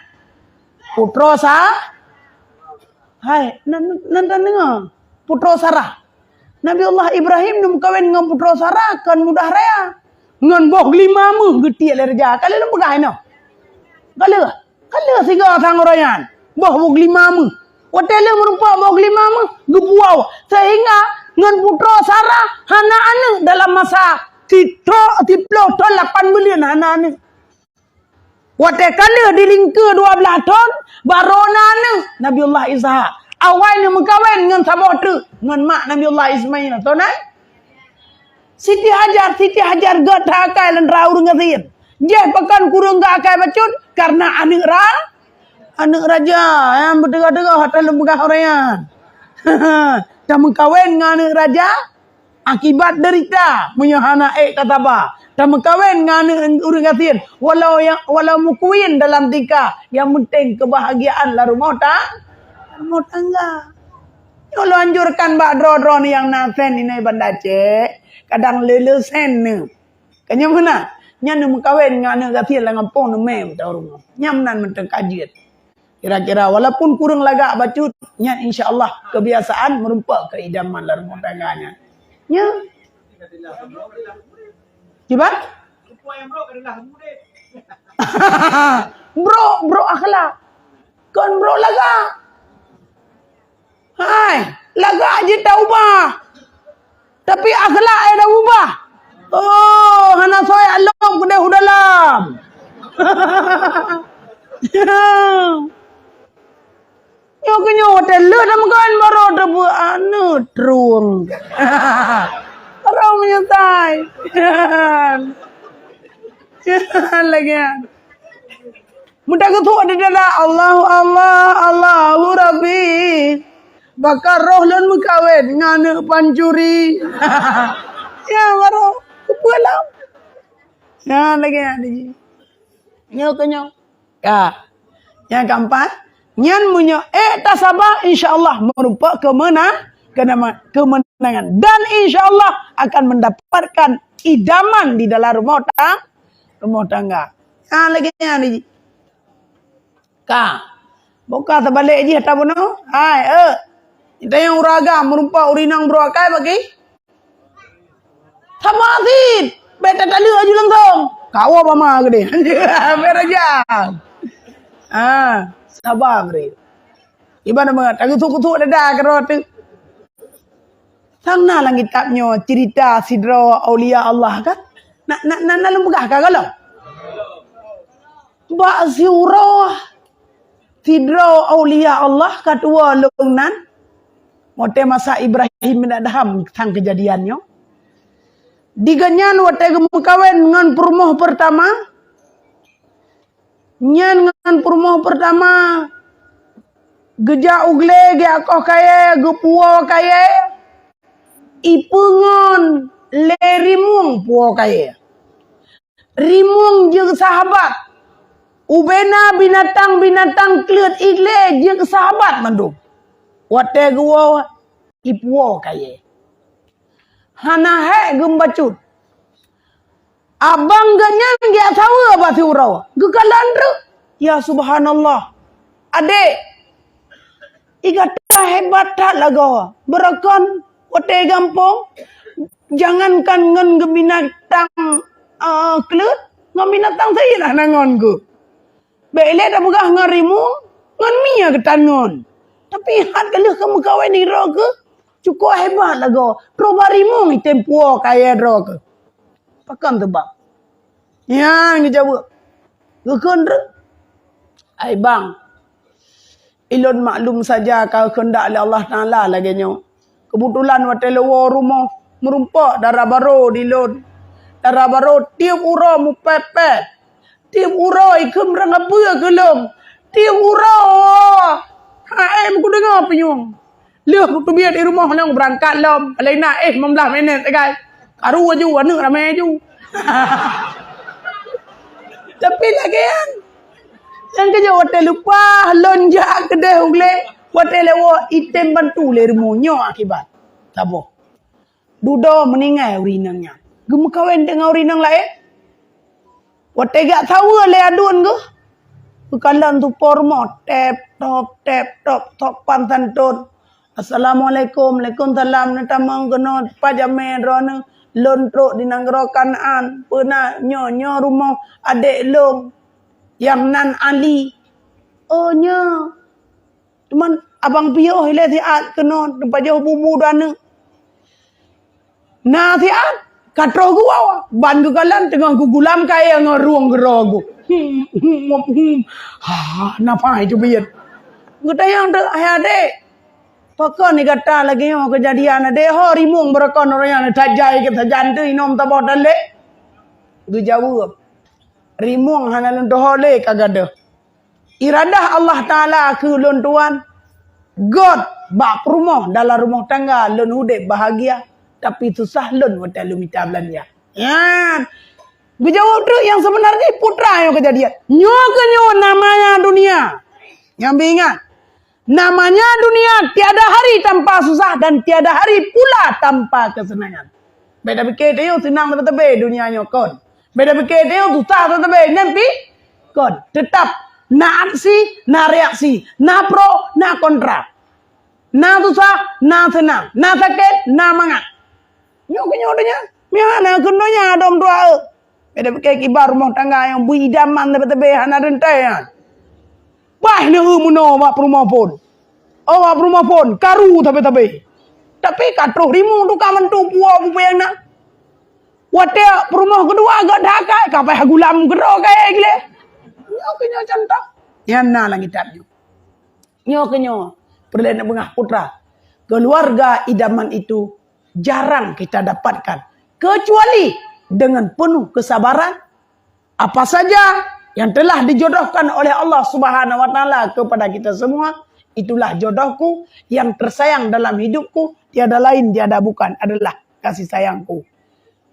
Putroe Sa-, hai, nan, nan, nan deungoe. Putroe Sarah. Nabi Allah Ibrahim neumeukawen ngon putroe Sarah kon mudah raya. Ngon boh geulima méuh geutiek lé raja. Ka lheueh lôn peugah inoe. Ka lheueh. Ka lheueh sigoe sang uroe nyan. Boh, boh geulima méuh. Watée lheueh meurumpok boh geulima méuh, geupuwoe. Sehingga ngon putroe Sarah hana aneuëk dalam masa sitrok, siplôh thon lapan buleuen hana aneuëk. Watée ka lheueh dilingkeue dua blaih thon, barô na aneuëk, Nabiullah Ishak. Awai neumeukawen ngon saboh treuk, ngon mak Nabiullah Ismail. Soe nan? Siti Hajar, Siti Hajar gét that akai lôn rasa ureuëng gasien. Jih pakon kureueng gét akai bacut, kareuna aneuëk ra-, aneuëk raja nyang beuteugoh-teugoh, that lôn peugah uroe nyan. Tameukawen ngon aneuëk raja, akibat deurita, meunyoe hana ék tasaba. Tameukawen ngon aneuëk ureuëng gasien, walau nyang, walau meukuwien dalam tika, nyang penting keubahgiaan lam rumoh ta-, rumoh tangga. Nyoe lôn anjurkan bak droe-droe nyang na sen inai Banda Aceh, kadang le-le sen neuh. Ka nyan meunan, nyan neumeukawen ngon aneuëk gasien lam gampông neumé meutarông. Nyan meunan mantong ka jeuet. Kira-kira walaupun kureueng lagak bacut, nyan insya Allah kebiasaan meurumpok keu idaman lam rumoh tangga nyan. Nyan. Kiban? Brok, brok akhlak. Kon brok lagak. Hai, lagak jeuet taubah. Tapi akhlak nyang taubah. Oh, hana soe lom keudeh u dalam. Nyoe keuh nyoe watée lheueh lam kon barô teupeu aneuëk trueng. Barô meunyeusai. Lagée nyan. Meutakeuthok di dada, "Allahu Allah, Allahu Rabbi. Baka roh lôn meukawen ngon aneuëk pancuri." Ya, barô. Keupeue lom? Nyan lagée nyan. Nyoe keuh nyoe. Ka. Nyang keempat, nyan meunyoe ék tasaba, insya Allah meurumpok keumena-, keunama-, keumeunangan. Dan insya Allah akan mendapatkan idaman di dalam rumoh tang-, rumoh tangga. Ha, lagée nyan jih. Ka. Boh ka teubalek jih ata bunoe. Hai, eh. Tanyong ureuëng agam meurumpok ureuëng inong brok akai bagi. Saba cit. Bék tataleuek aju langsong. Kawoe bama keudeh. Bék raja. Ha, saba bri. Iban mangat, tageusuk-gusuk dada keudroe teuk. Sang na lam kitab nyoe cerita sidroe aulia Allah kan? Na, na, na, na lôn peugah ka galom? Bak siuroe sidroe aulia Allah ka tuwoe lôn nan, watée masa Ibrahim bin Adham sang keujadian nyoe. Di gobnyan watée geumeukawen ngon peurumoh peurtama, nyan ngon peurumoh peurtama, geujak u glé, geuakoh kayée, geupuwoe kayée, ipeungon lé rimueng puwoe kayée. Rimueng jeuet sahabat. Ubena binatang-binatang kleuet iglé jeuet sahabat mandum. Watée geuwoe ipuwoe kayée. Hana hék geumeubacut. Abang geuh nyan geujak saweue bak siuroe. Geukalon treuk. Ya subhanallah. Adék, i gata hebat that lagoe. Beurokon watée gampông, jangankan ngon geubinatang, eh, kleuet, ngon binatang sajilah na ngon geuh. Bék ilée tapeugah ngon rimueng, ngon mie geutan ngon. Tapi hat ka lheueh ka meukawen nibak droe keuh, cukoe hebat lagoe. Droe bak rimueng item puwoe kayée droe keuh. Pakon teubang? Nyan geujaweueb. Geukheun treuk. Ai bang, ilôn maklum saja ka geukeundak lé Allah Taala lagée nyoe. Keubeutulan watée lôn woe rumoh, meurumpok dara barô di lôn. Dara barô tieb uroe mupét-pét. Tieb uroe ikheun rang apeue keu lôn. Tieb uroe, hai meukudeungoe pinyueng. Lheueh kuteubiet di rumoh nyoe beurangkat lom, laén na éh limong blaih minét sagai. Karu aju, aneuëk ramé aju. Tapi lagée nyan, nyang keujeuet watée leupah lôn jak keudeh u glé, watée lewat item bantu lé rumoh nyoe akibat. Saboh. Dudoe meuninggai ureuëng inong nyan. Geumeukawen deungon ureuëng inong laén. Watèe geujak saweue lé aduen geuh, geukalon tupor rumoh, tep, top, tep, top, sopan santun. "Assalamualaikum." "Waalaikumsalam." "Neutamong keunoe, pat jamèe droeneuh?" "Lôn trok di nanggroe Kanaan." "Peue na?" "Nyoe, nyoe rumoh adék lôn nyang nan Ali." "Oh, nyoe." Cuman abang piôh ilèe siat keunoe, teupajoh bubu dua aneuk. Na siat, ka troh geuwoe, ban geukalon teungoh geugulam kayèe ngon rueng geuroe geuh. Hmm, hmm, hmm, hmm. Ha, na pai teubiet. Geutanyong teuk, "Hai adék, pakon gata lagèe nyoe keujadian adék? Ho rimueng beurakon ureueng nyan tajai keu sajan teuh inong taboh tan lé?" Geujaweueb, "Rimueng hana lôn tuho lé ka gadôh. Iradah Allah Taala keu lôn tuan, göt bak peurumoh dalam rumoh tangga lôn udép bahagia, tapi susah lôn watèe lôn mita beulanja." Nyan. Geujaweueb treuk nyang seubeuna jih putra nyoe keujadian. Nyoe keuh nyoe namanya dunia. Nyang beuingat, namanya dunia tiada hari tanpa susah dan tiada hari pula tanpa kesenangan. Bèk tapike tanyoe seunang teubé-teubé dunia nyoe kon. Bèk tapike tanyoe susah teubé-teubé nyan pih kon. Teutap na aksi, na reaksi, na pro, na kontra. Na susah, na seunang, na sakét, na mangat. Nyoe keuh nyoe donya. Meuhana keu donya dom dua eu. Bèk tapike kiban rumoh tangga nyang bri idaman teubé-teubé hana teuntèe nyan. Bah lé eu meunoe bak peurumoh phôn. Oh, bak peurumoh phôn, karu teubé-teubé. Tapi ka troh rimueng tu ka meuntô puwoe bubeng na. Watèe peurumoh keudua göt that akai, ka paih gulam keudroe kayèe gleh. Nyoe keuh nyoe contoh. Nyan na lam kitab nyoe. Nyoe keuh nyoe, peureulèe neubeungah putra. Keluarga idaman itu jarang kita dapatkan, kecuali dengan penuh kesabaran. Apa saja yang telah dijodohkan oleh Allah Subhanahu wa Taala kepada kita semua, itulah jodohku yang tersayang dalam hidupku, tiada lain, tiada bukan, adalah kasih sayangku.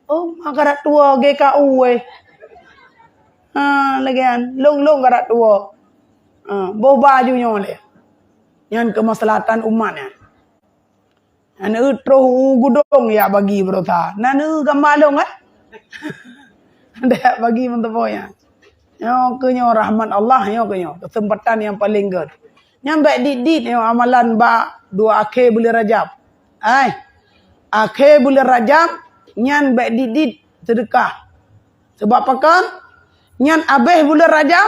Oh, ma karat tuwo G K U weh. Ha, lagèe nyan, lôn-lôn karat tuwo. Ha, boh baju nyoe lé. Nyan keumaslahatan umat nyan. Nyan eu troh u gudong ya bagi beurota. Nyan eu gamba lôn, eh? Dek bagi meuteupeu nyan. Nyoe keuh nyoe rahmat Allah, nyoe keuh nyoe keuseumpatan nyang paleng gèt. Nyan bèk dit-dit nyoe amalan bak dua akhé buleuen Rajab. Ai, akhé buleuen Rajab nyan bèk dit-dit seudeukah. Sabab pakon? Nyan abéh buleuen Rajab,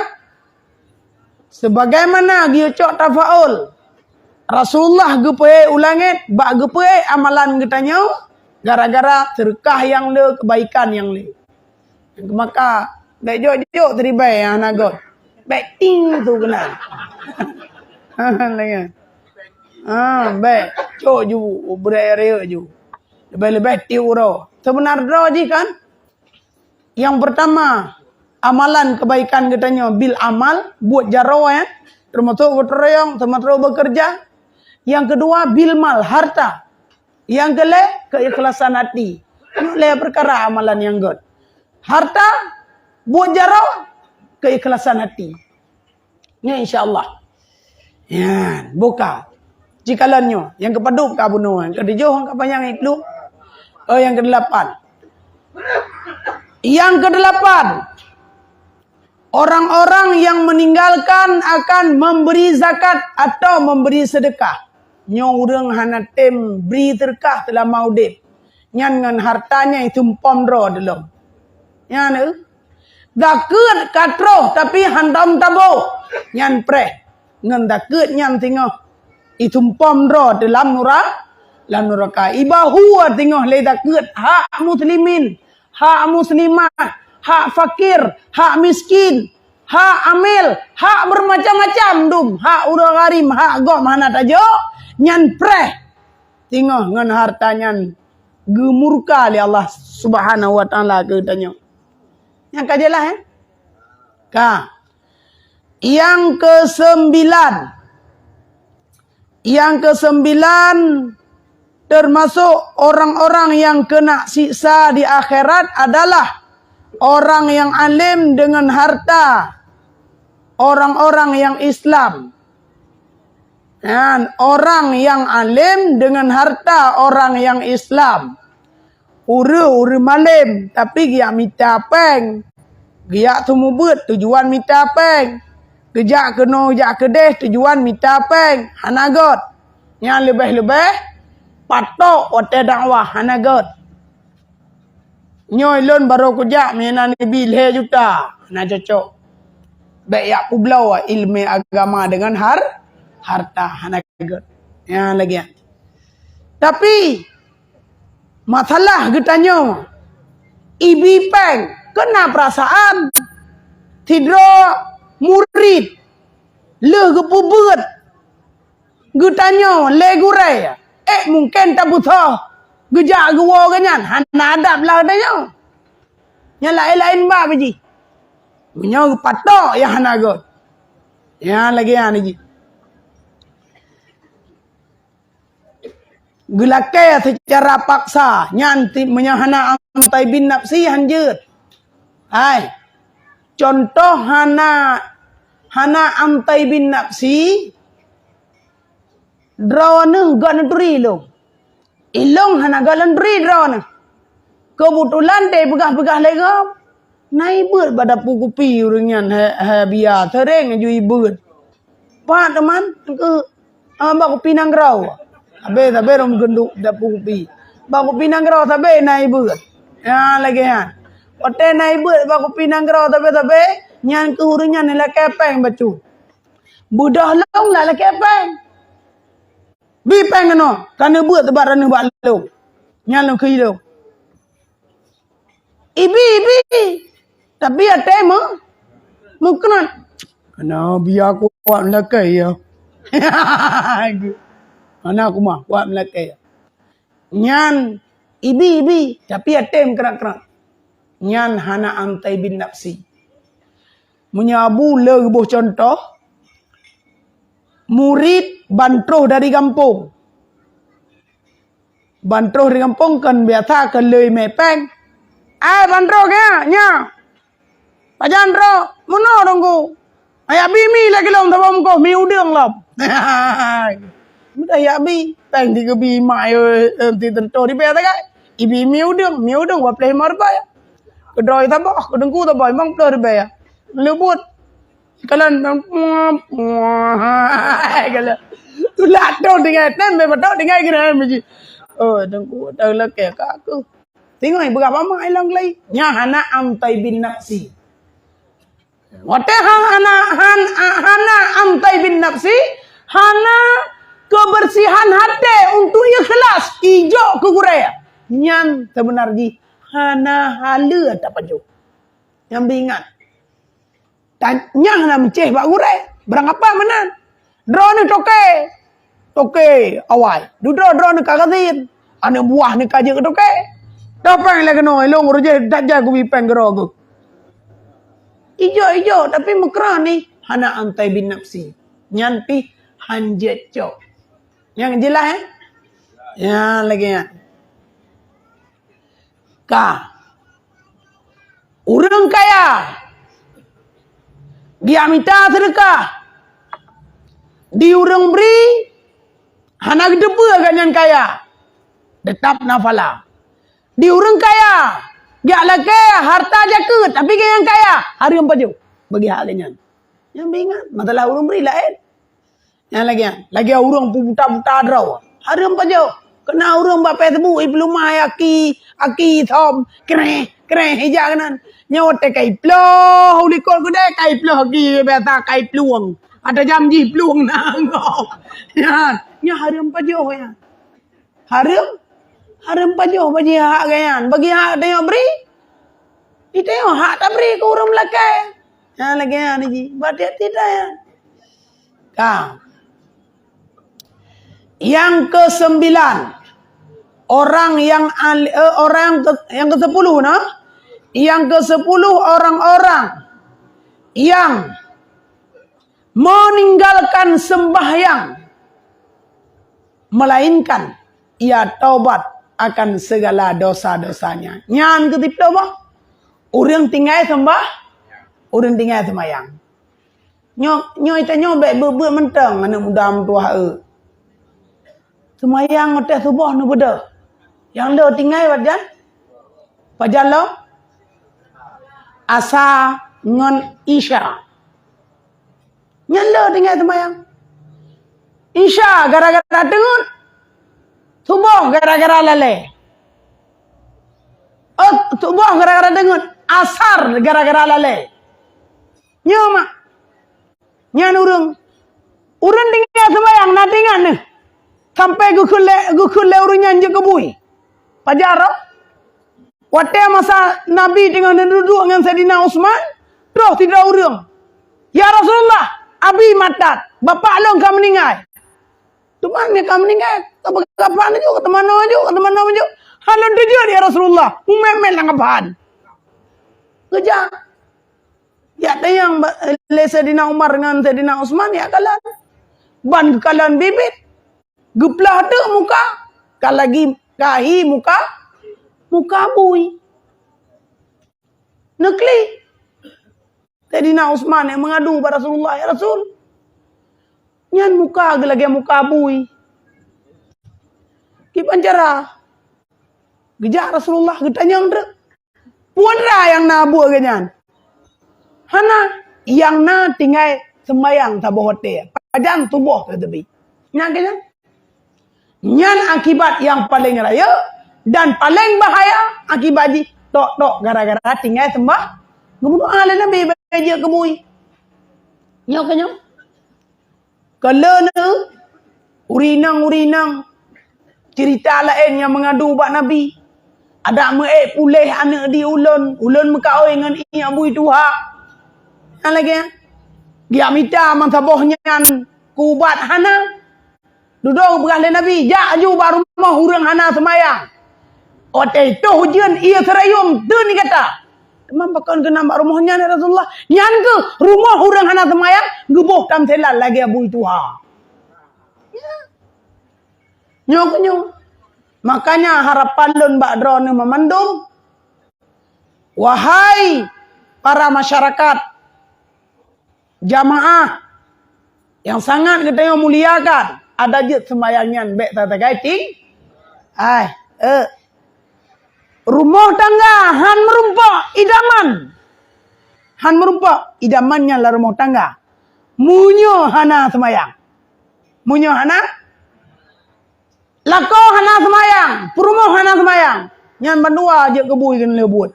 sebagaimana geuyue cok tafaul, Rasulullah geupeuék u langét bak geupeuék amalan geutanyoe gara-gara seudeukah nyang le, keubaikan nyang le. Maka, bèk jok-jok teuribèe nyang hana göt. Bèk ting tu keunan. Ha, lagèe nyan. Ha, bèk. Cok ju, beureuk-reuk ju. Leubèh-leubèh tiep uroe. Seubeuna droe jih kan? Nyang peurtama, amalan keubaikan geutanyoe bil amal, buet jaroe, ya. Teumasok gotong royong, teumasok beukeureuja. Nyang keudua, bil mal, harta. Nyang keulhèe, keuikhlasan hati. Nyoe lhèe peukara amalan nyang göt. Harta, buet jaroe, keuikhlasan hati. Nyoe insya Allah. Nyan, buka. Jikalon nyoe, nyang keupadub ka bunoe, nyang keutujoh ka panyang iklum. Oh, nyang keudelapan. Nyang keudelapan, orang-orang yang meninggalkan akan memberi zakat atau memberi sedekah. Nyoe ureueng hana tem bri seudeukah seulama udép. Nyan ngon harta nyan itumpom droe dilom. Nyan, eh. Zakeuet ka troh, tapi hantom taboh. Nyan preh. Ngon zakeuet nyan singoh itumpom droe di lam nura-, lam nuraka. Ibahua singoh lé zakeuet hak muslimin, hak muslimat, hak fakir, hak miskin, hak amil, hak bermacam-macam dum, hak ureueng gharim, hak gob hana tajok, nyan preh. Singoh ngon harta nyan geumurka lé Allah Subhanahu wa Taala keu tanyoe. Nyang ka jeulaih, eh? Ka. Yang kesembilan. Yang kesembilan, termasuk orang-orang yang kena siksa di akhirat adalah orang yang alim dengan harta orang-orang yang Islam. Kan, orang yang alim dengan harta orang yang Islam. Ureueng-ureueng malem, tapi geujak mita péng. Geujak seumeubeuet tujuan mita péng. Geujak keunoe jak keudeh tujuan mita péng. Hana göt. Nyang leubeh-leubeh patok watée dakwah hana göt. Nyoe lôn barô kujak meunan neubi lhée juta. Hana cocok. Bék jak peubloe iéleumé agama deungon har-, harta. Hana göt. Nyang lagée nyan. Tapi, masalah geutanyoe, ibi péng, keu na peurasaan. Sidroe murit lheueh geupeubeuet geutanyoe lé gurée, ék mungken tapeuthoh geujak geuwoe geuh nyan, hana adab lah geutanyoe. Nyang laén-laén ba jih. Meunyoe geupatok nyang hana göt, nyang lagée nyan jih. Geulakée seucara paksa, nyan ti-, meunyoe hana am taibin nafsi, hanjeuet. Hai, cuntoh hana, hana am taibin nafsi, droeneuh göt neuturi lôn. Ilôn hana göt lôn neuturi droeneuh. Keubeutulan teupeugah-peugah lé gob, na ibeuet bak dapu kupi ureuëng nyan, hai, hai Bia, seuréng aju ibeuet. Pat teuma, keu, ah, bak kupi nanggroe. Sabe-sabe rhom geunduk dapu kupi. Bak kupi nanggroe sabe na ibeuet. Nyang lagée nyan. Watée na ibeuet bak kupi nanggroe sabe-sabe, nyan keuh ureuëng nyan lakée péng bacut. Beudôh lôn lakée péng. Bi péng keunoe, ka neubeuet bak droeneuh bak lôn. Nyan lôn keu ilôn. Ibi, ibi. Tapi até meu-, meukeunan. Keunoe Bia kuat meulakée ya. Hana kumat, kuat meulakée ya. Nyan ibi, ibi, tapi até meukeunan-keunan. Nyan hana am taibin nafsi. Meunyoe Abu le geuboh cuntoh, murit ban troh dari gampông. Ban troh dari gampông kon biasa keu lheueh mé péng. Ai ban troh keu nyan, nyan. Pajan droe, meunoe Teungku. Ayak bi mi lagée lom saboh meukoh mi udeueng lom. Mudah yak bi, péng di geubi mak yo, em, ti teutoh ribée sagai. Ibi mi udeueng, mi udeueng dua puluh lima ribée. Keudroe saboh, keu Teungku saboh limong ploh ribée. Leubut. Kalon, kalon. Tulak tu tinggai tem, betul tinggai kena miji. Oh, Teungku, tahu lagi ka aku. Tengok, beurapa mak ilang lagi. Nya hana am taibin nafsi. Watée hana, han-, hana am taibin nafsi, hana kebersihan hati untuk ikhlas, ijok keu gurée. Nyan sebenar jih hana haleue tapajoh. Nyang beuingat. Dan nyang na meucéh bak gurée, beurangkapat meunan. Droeneuh toke, toke awai. Dudoe droeneuh ka gazin, aneuk buah neuh ka jeuet keu toke. Dah péng lé keunoe, ilong ureueng jih dak jai kubi péng keudroe geuh. Ijok-ijok, tapi meukra nih, hana am taibin nafsi. Nyan pih hanjeuet cok. Nyang jeulaih, eh? Nyan lagée nyan. Ka. Ureueng kaya geujak mita seudeukah di ureueng bri, hana geuteupeue gobnyan kaya, teutap na pahala. Di ureueng kaya geujak lakée harta jakeuet, tapi gobnyan kaya, hareuem pajoh bagi hak gobnyan. Nyang beuingat, masalah ureueng bri laén. Nyang lagée nyan, lagée ureueng peubuta-buta droe. Hareuem pajoh. Keu na ureueng bak Facebook ipeuleumah aki, aki thom, kreh, kreh, ijak keunan. Nyoe watée ka iploh u likot keudée, ka iploh aki biasa ka iplueng. Ada jam jih plueng na gob. Nyan, nyan hareuem pajoh nyan. Hareuem, hareuem pajoh bagi hak gobnyan. Bagi hak tanyoe bri. Di tanyoe hak tabri keu ureueng meulakée. Nyan lagée nyan jih. Bak tiep-tiep nyan. Ka. Yang kesembilan, orang yang al-, eh, orang ke, yang kesepuluh nah. Yang kesepuluh orang-orang yang meninggalkan sembahyang, melainkan ia taubat akan segala dosa-dosanya. Nyan keuh siploh boh. Ureueng tinggai seumbah, ureueng tinggai seumayang. Nyoe, nyoe tanyoe bék beuet-beuet mantong aneuk muda meutuwah eu. Seumayang watée suboh neubeudôh. Nyang le tinggai pajan? Pajan lom? Asa ngon Isya. Nyan le tinggai seumayang. Isya gara-gara teungeut. Suboh gara-gara lalée. Oh, suboh gara-gara teungeut. Asar gara-gara lalée. Nyoe mak. Nyan ureuëng. Ureuëng tinggai seumayang na teuingat neuh. Sampai geukheun lé, geukheun lé ureuëng nyan jeuet keu bui. Pajar roh. Watée masa Nabi teungoh neududuek ngon Saidina Utsman, troh sidroe ureuëng, "Ya Rasulullah, abi matat, bapak lôn ka meuninggai." "Teuma meunyoe ka meuninggai, ka peugah kapan laju, ka teumanoe laju, ka teumanoe laju." "Hana lôn teujeuet, ya Rasulullah, mumet-met lam kapan." Geujak. Jak tanyong ba-, lé Saidina Umar ngon Saidina Utsman, jak kalon. Ban geukalon biet-biet. Geuplah teuk muka, ka lagi kahi muka, muka bui. Neuklik. Saidina Utsman nyang meungadu bak Rasulullah, "Ya Rasul, nyan muka geuh lagée muka bui. Kiban cara?" Geujak Rasulullah geutanyong treuk. Peue atra nyang na buet geuh nyan? Hana, nyang na tinggai seumayang saboh watée, pajan suboh ka teubiet. Nyan keuh nyan. Nyan akibat nyang paleng rayeuk dan paleng bahaya akibat jih tok-tok gara-gara tinggai seumbah. Geubunoe lé Nabi bak jeuet keu bui. Nyoe keuh nyoe. Keu lheueh nyoe, ureueng inong-ureueng inong, ceurita laén nyang meungadu bak Nabi, "Adak meu-ék puléh aneuk di ulôn, ulôn meukawen ngon inyak bui tuha." Nyang lagée nyan, geujak mita meusaboh nyan keu ubat hana. Dudoe geupeugah lé Nabi, "Jak aju bak rumoh ureueng hana seumayang." Watée toh ujeuen, ié seurayom teun di gata. Teuma pakon keunan bak rumoh nyan, ya Rasulullah? Nyan keuh rumoh ureueng hana seumayang, geuboh tamsilan lagée bui tuha. Ya. Nyoe keuh nyoe. Makanya harapan lôn bak droeneuh meumandum, wahai para masyarakat, jamaah nyang sangat geutanyoe muliakan, adak jeuet seumayang nyan bék tatagai ting-, ai, eh. Rumoh tangga han meurumpok idaman. Han meurumpok idaman nyan lam rumoh tangga. Meunyoe hana seumayang. Meunyoe hana Lakoe hana seumayang, peurumoh hana seumayang. Nyan bandua jeuet keu bui keuneuk lheueh buet.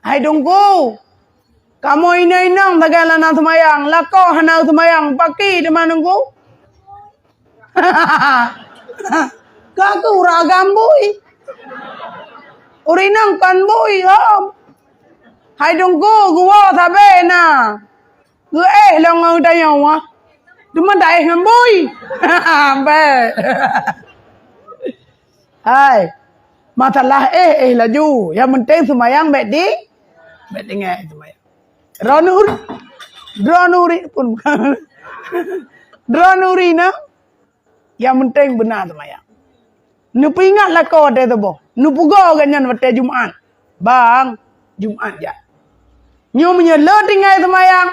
Hai Teungku, kamoe inong-inong sagai hana seumayang, lakoe hana seumayang, pakri teuma Teungku? Ka keuh ureueng agam bui. Ureueng inong kon bui, hom. Hai Teungku, geuwoe sabe na. Geuéh lom ngon geutanyoe, ah. Teuma taéh ngon bui. Bèk. Hai. Masalah éh, éh laju. Nyang penting seumayang bèk di-, bèk tinggai seumayang. Droeneuh uri-, droeneuh uri pun. Droeneuh uri na. Nyang penting beuna seumayang. Neupeuingat lakoe watèe suboh. Neupeugoe gobnyan watèe Jumat. Bang, Jumat jak. Nyoe meunyoe le tinggai seumayang,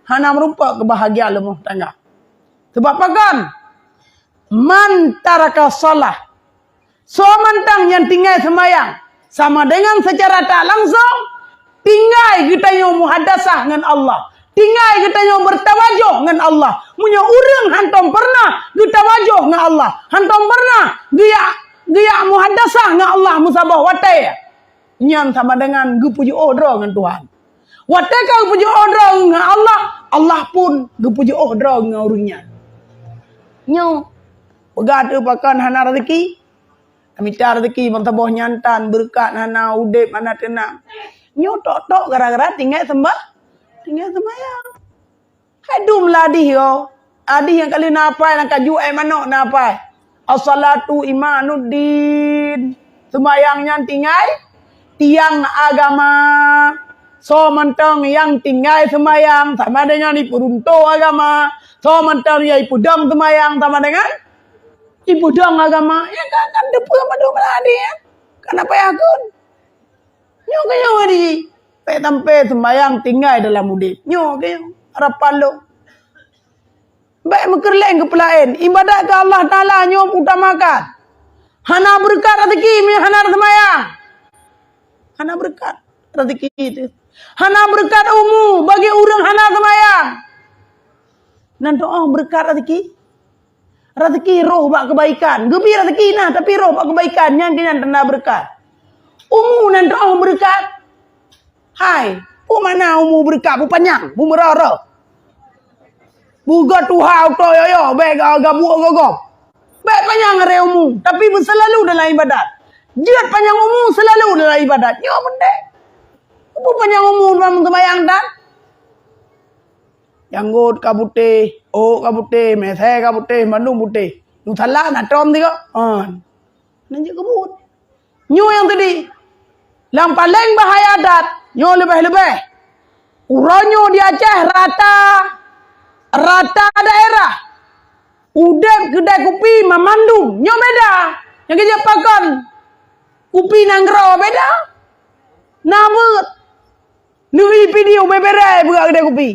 hana meurumpok keubahagiaan leumah tangga. Sabab pakon? Man taraka shalah. Soe mantong nyang tinggai seumayang, sama dengan secara tak langsung, tinggai geutanyoe muhadasah ngon Allah. Tinggai geutanyoe beurtawajoh ngon Allah. Meunyoe ureueng hantom peureunah geutawajoh ngon Allah, hantom peureunah geujak, geujak muhadasah ngon Allah meusaboh watèe, nyan sama dengan geupeujeuôh droe ngon Tuhan. Watèe ka geupeujeuôh droe ngon Allah, Allah pun geupeujeuôh droe ngon ureueng nyan. Nyoe, peugah teuh pakon hana raseuki, mita raseuki meusaboh nyan tan, beureukat hana, udép hana teunang. Nyoe tok-tok gara-gara tinggai seumbah-, tinggai seumayang. Hai dum ladih yo. Adih nyang ka lheueh na apai, nyang ka ju ék manok na apai. As-salatu imaduddin. Seumayang nyan tinggai tiang agama. Soe mantong nyang tinggai seumayang sama dengan jipeuruntoh agama. Soe mantong nyang jipeudong seumayang sama dengan jipeudong agama. Ya kan, kan teupeue mandum ladih ya. Kan apa ya kun? Nyoe keuh nyoe di, bèk sampai seumayang tinggai dalam udép. Nyoe keuh nyoe harapan lôn. Bèk meukeureuléng keu peulaén. Ibadat keu Allah Taala nyoe utamakan. Hana beureukat raseuki meunyoe hana seumayang. Hana beureukat rezeki teuh. Hana beureukat umu bagi ureuëng hana seumayang. Nan teuoh beureukat rezeki. Rezeki roh bak keubaikan. Geubi rezeki na, tapi roh bak keubaikan, nyan keuh nyan tanda beureukat. Umu nan teuoh beureukat. Hai, peue makna umu beureukat? Peue panyang, peue meurara. Beugot tuha utoe yo-yo, bék ga-, gabuek gogoh. Bék panyang aré umu, tapi beuseulalu dalam ibadat. Jeuet panyang umu, seulalu dalam ibadat. Nyoe peunteng. Peue panyang umu dalam seumayang tan? Janggot ka putéh, ôk ka putéh, misé ka putéh, mandum putéh. Nusala na tom tiga. Ha. Nan jeuet keu buet. Nyoe nyang teudiek. Lam paleng bahaya that, nyoe leubeh-leubeh. Uroe nyoe di Aceh rata, rata daerah. Udeb keudai kupi mamandum. Nyoe beda. Nyang keujeuet pakon kupi nanggroe beda. Na beuet. Neuipi diu bebere beurak keudai kupi.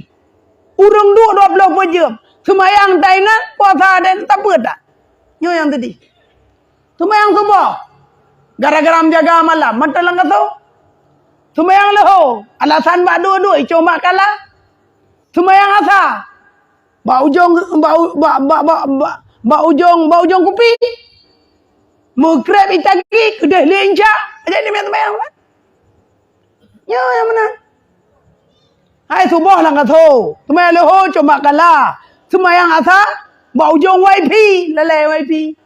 Ureuëng duek dua ploh peuet jeuem. Seumayang ta inan, puasa ta inan, tapeuet that. Nyoe nyang teudiek. Seumayang suboh. Gara-gara meujaga malam, mantong lam gasoe. Seumayang leuho. Alasan bak duek-duek, icong bak kala. Seumayang asa. Bak ujong, bak, u-, bak, bak, bak, bak, bak ujong, bak ujong kupi. Meugreb itagi, keudeh lé insya. Jadi ni seumayang lah. Nyoe nyang meunan. Hai suboh lam gasoe, seumayang leuho cuma kala. Seumayang asa bak ujong wifi, lalai wifi.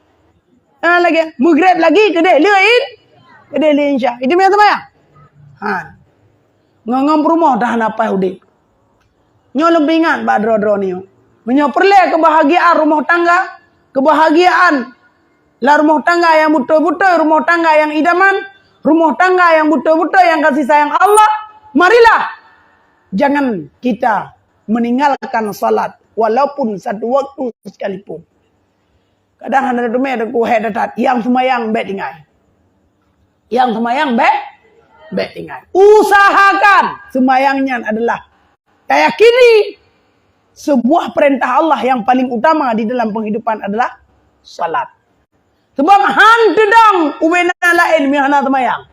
Ha lagée meugreb lagi keudeh lé in, keudeh lé insya. Itu meunan seumayang. Ha. Ngon-ngon peurumoh dah na pai udeb. Nyoe lôn peuingat bak droe-droe nyoe. Meunyoe peureulée keubahagiaan rumoh tangga, keubahagiaan lam rumoh tangga nyang beutôi-beutôi, rumoh tangga nyang idaman, rumoh tangga nyang beutôi-beutôi nyang kasih sayang Allah, marilah jangan kita meninggalkan salat walaupun satu waktu sekalipun. Kadang hana teumé teungku hék that-that, nyang seumayang bék tinggai. Nyang seumayang bék, bék tinggai. Usahakan seumayang nyan adalah, tayakini sebuah perintah Allah yang paling utama di dalam penghidupan adalah salat. Sebab han teudong ubena laén meuhana seumayang.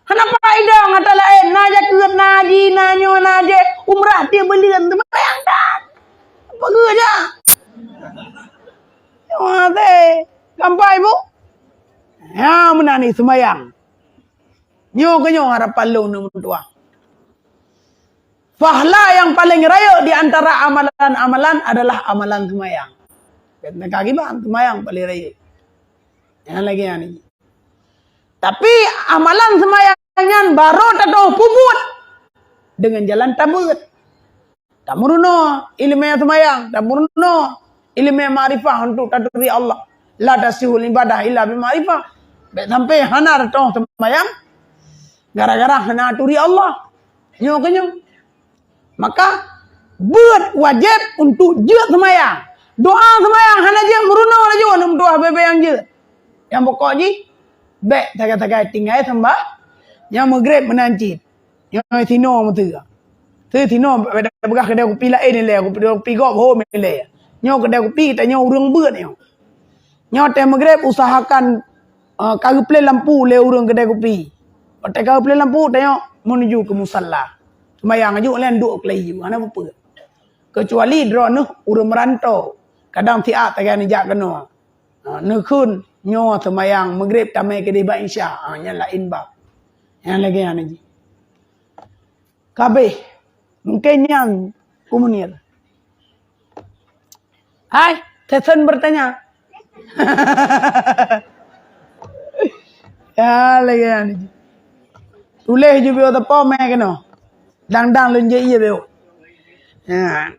Hana pai dong ata laén, na jakeuet, na haji, na nyoe, na jih, umrah tiep buleuen, seumayang tan. Apa geuja? Nyoe teh, kampai bu. Ya, meunan ni seumayang. Nyoe keu nyoe harapan lôn neu meutuah. Pahala yang paling rayeuk di antara amalan-amalan adalah amalan seumayang. Keuneuk kiban seumayang paling rayeuk. Nyang lagée nyan. Tapi amalan seumayang nyan barô tatoh peubuet deungon jalan tabeuet. Tameurunoe ileumé seumayang, tameurunoe ileumé makrifah untuk taturi Allah. La tasihul ibadah illa bi makrifah. Bék sampai hana tatoh seumayang gara-gara hana turi Allah. Nyoe keu nyoe. Maka beuet wajéb untuk jeuet seumayang. Doa seumayang hana jeuet, meurunoe laju aneuk meutuah bebe nyang jeuet. Nyang pokok jih bék sagai-sagai tinggai seumbah nyang meugreb meunan cit. Nyoe sinoe meuteue. Teu sinoe beda peugah keudai kupi laén ilée, kupi, kupi gob hom ilée. Nyoe keudai kupi tanyoe ureuëng beuet nyoe. Nyoe teuh meugreb usahakan, eh, ka geuplén lampu lé ureuëng keudai kupi. Watée ka geuplén lampu tanyoe menuju ke musalla. Seumayang aju lén duek keulayi hana peue-peue. Kecuali droeneuh ureuëng meurantô, kadang siat sagai neujak keunoe. Ha, neukheun nyoe seumayang meugreb tamé keudeh bak isya. Ha, nyan laén bab. Nyan lagée nyan jih. Kabeh. Mungkin nyan kumunir. Hai, Tyson bertanya. Ya, lagée nyan jih. Tuléh ju biôh teupô mé keunoe. Dang-dang lôn jép ié biôh. Ya.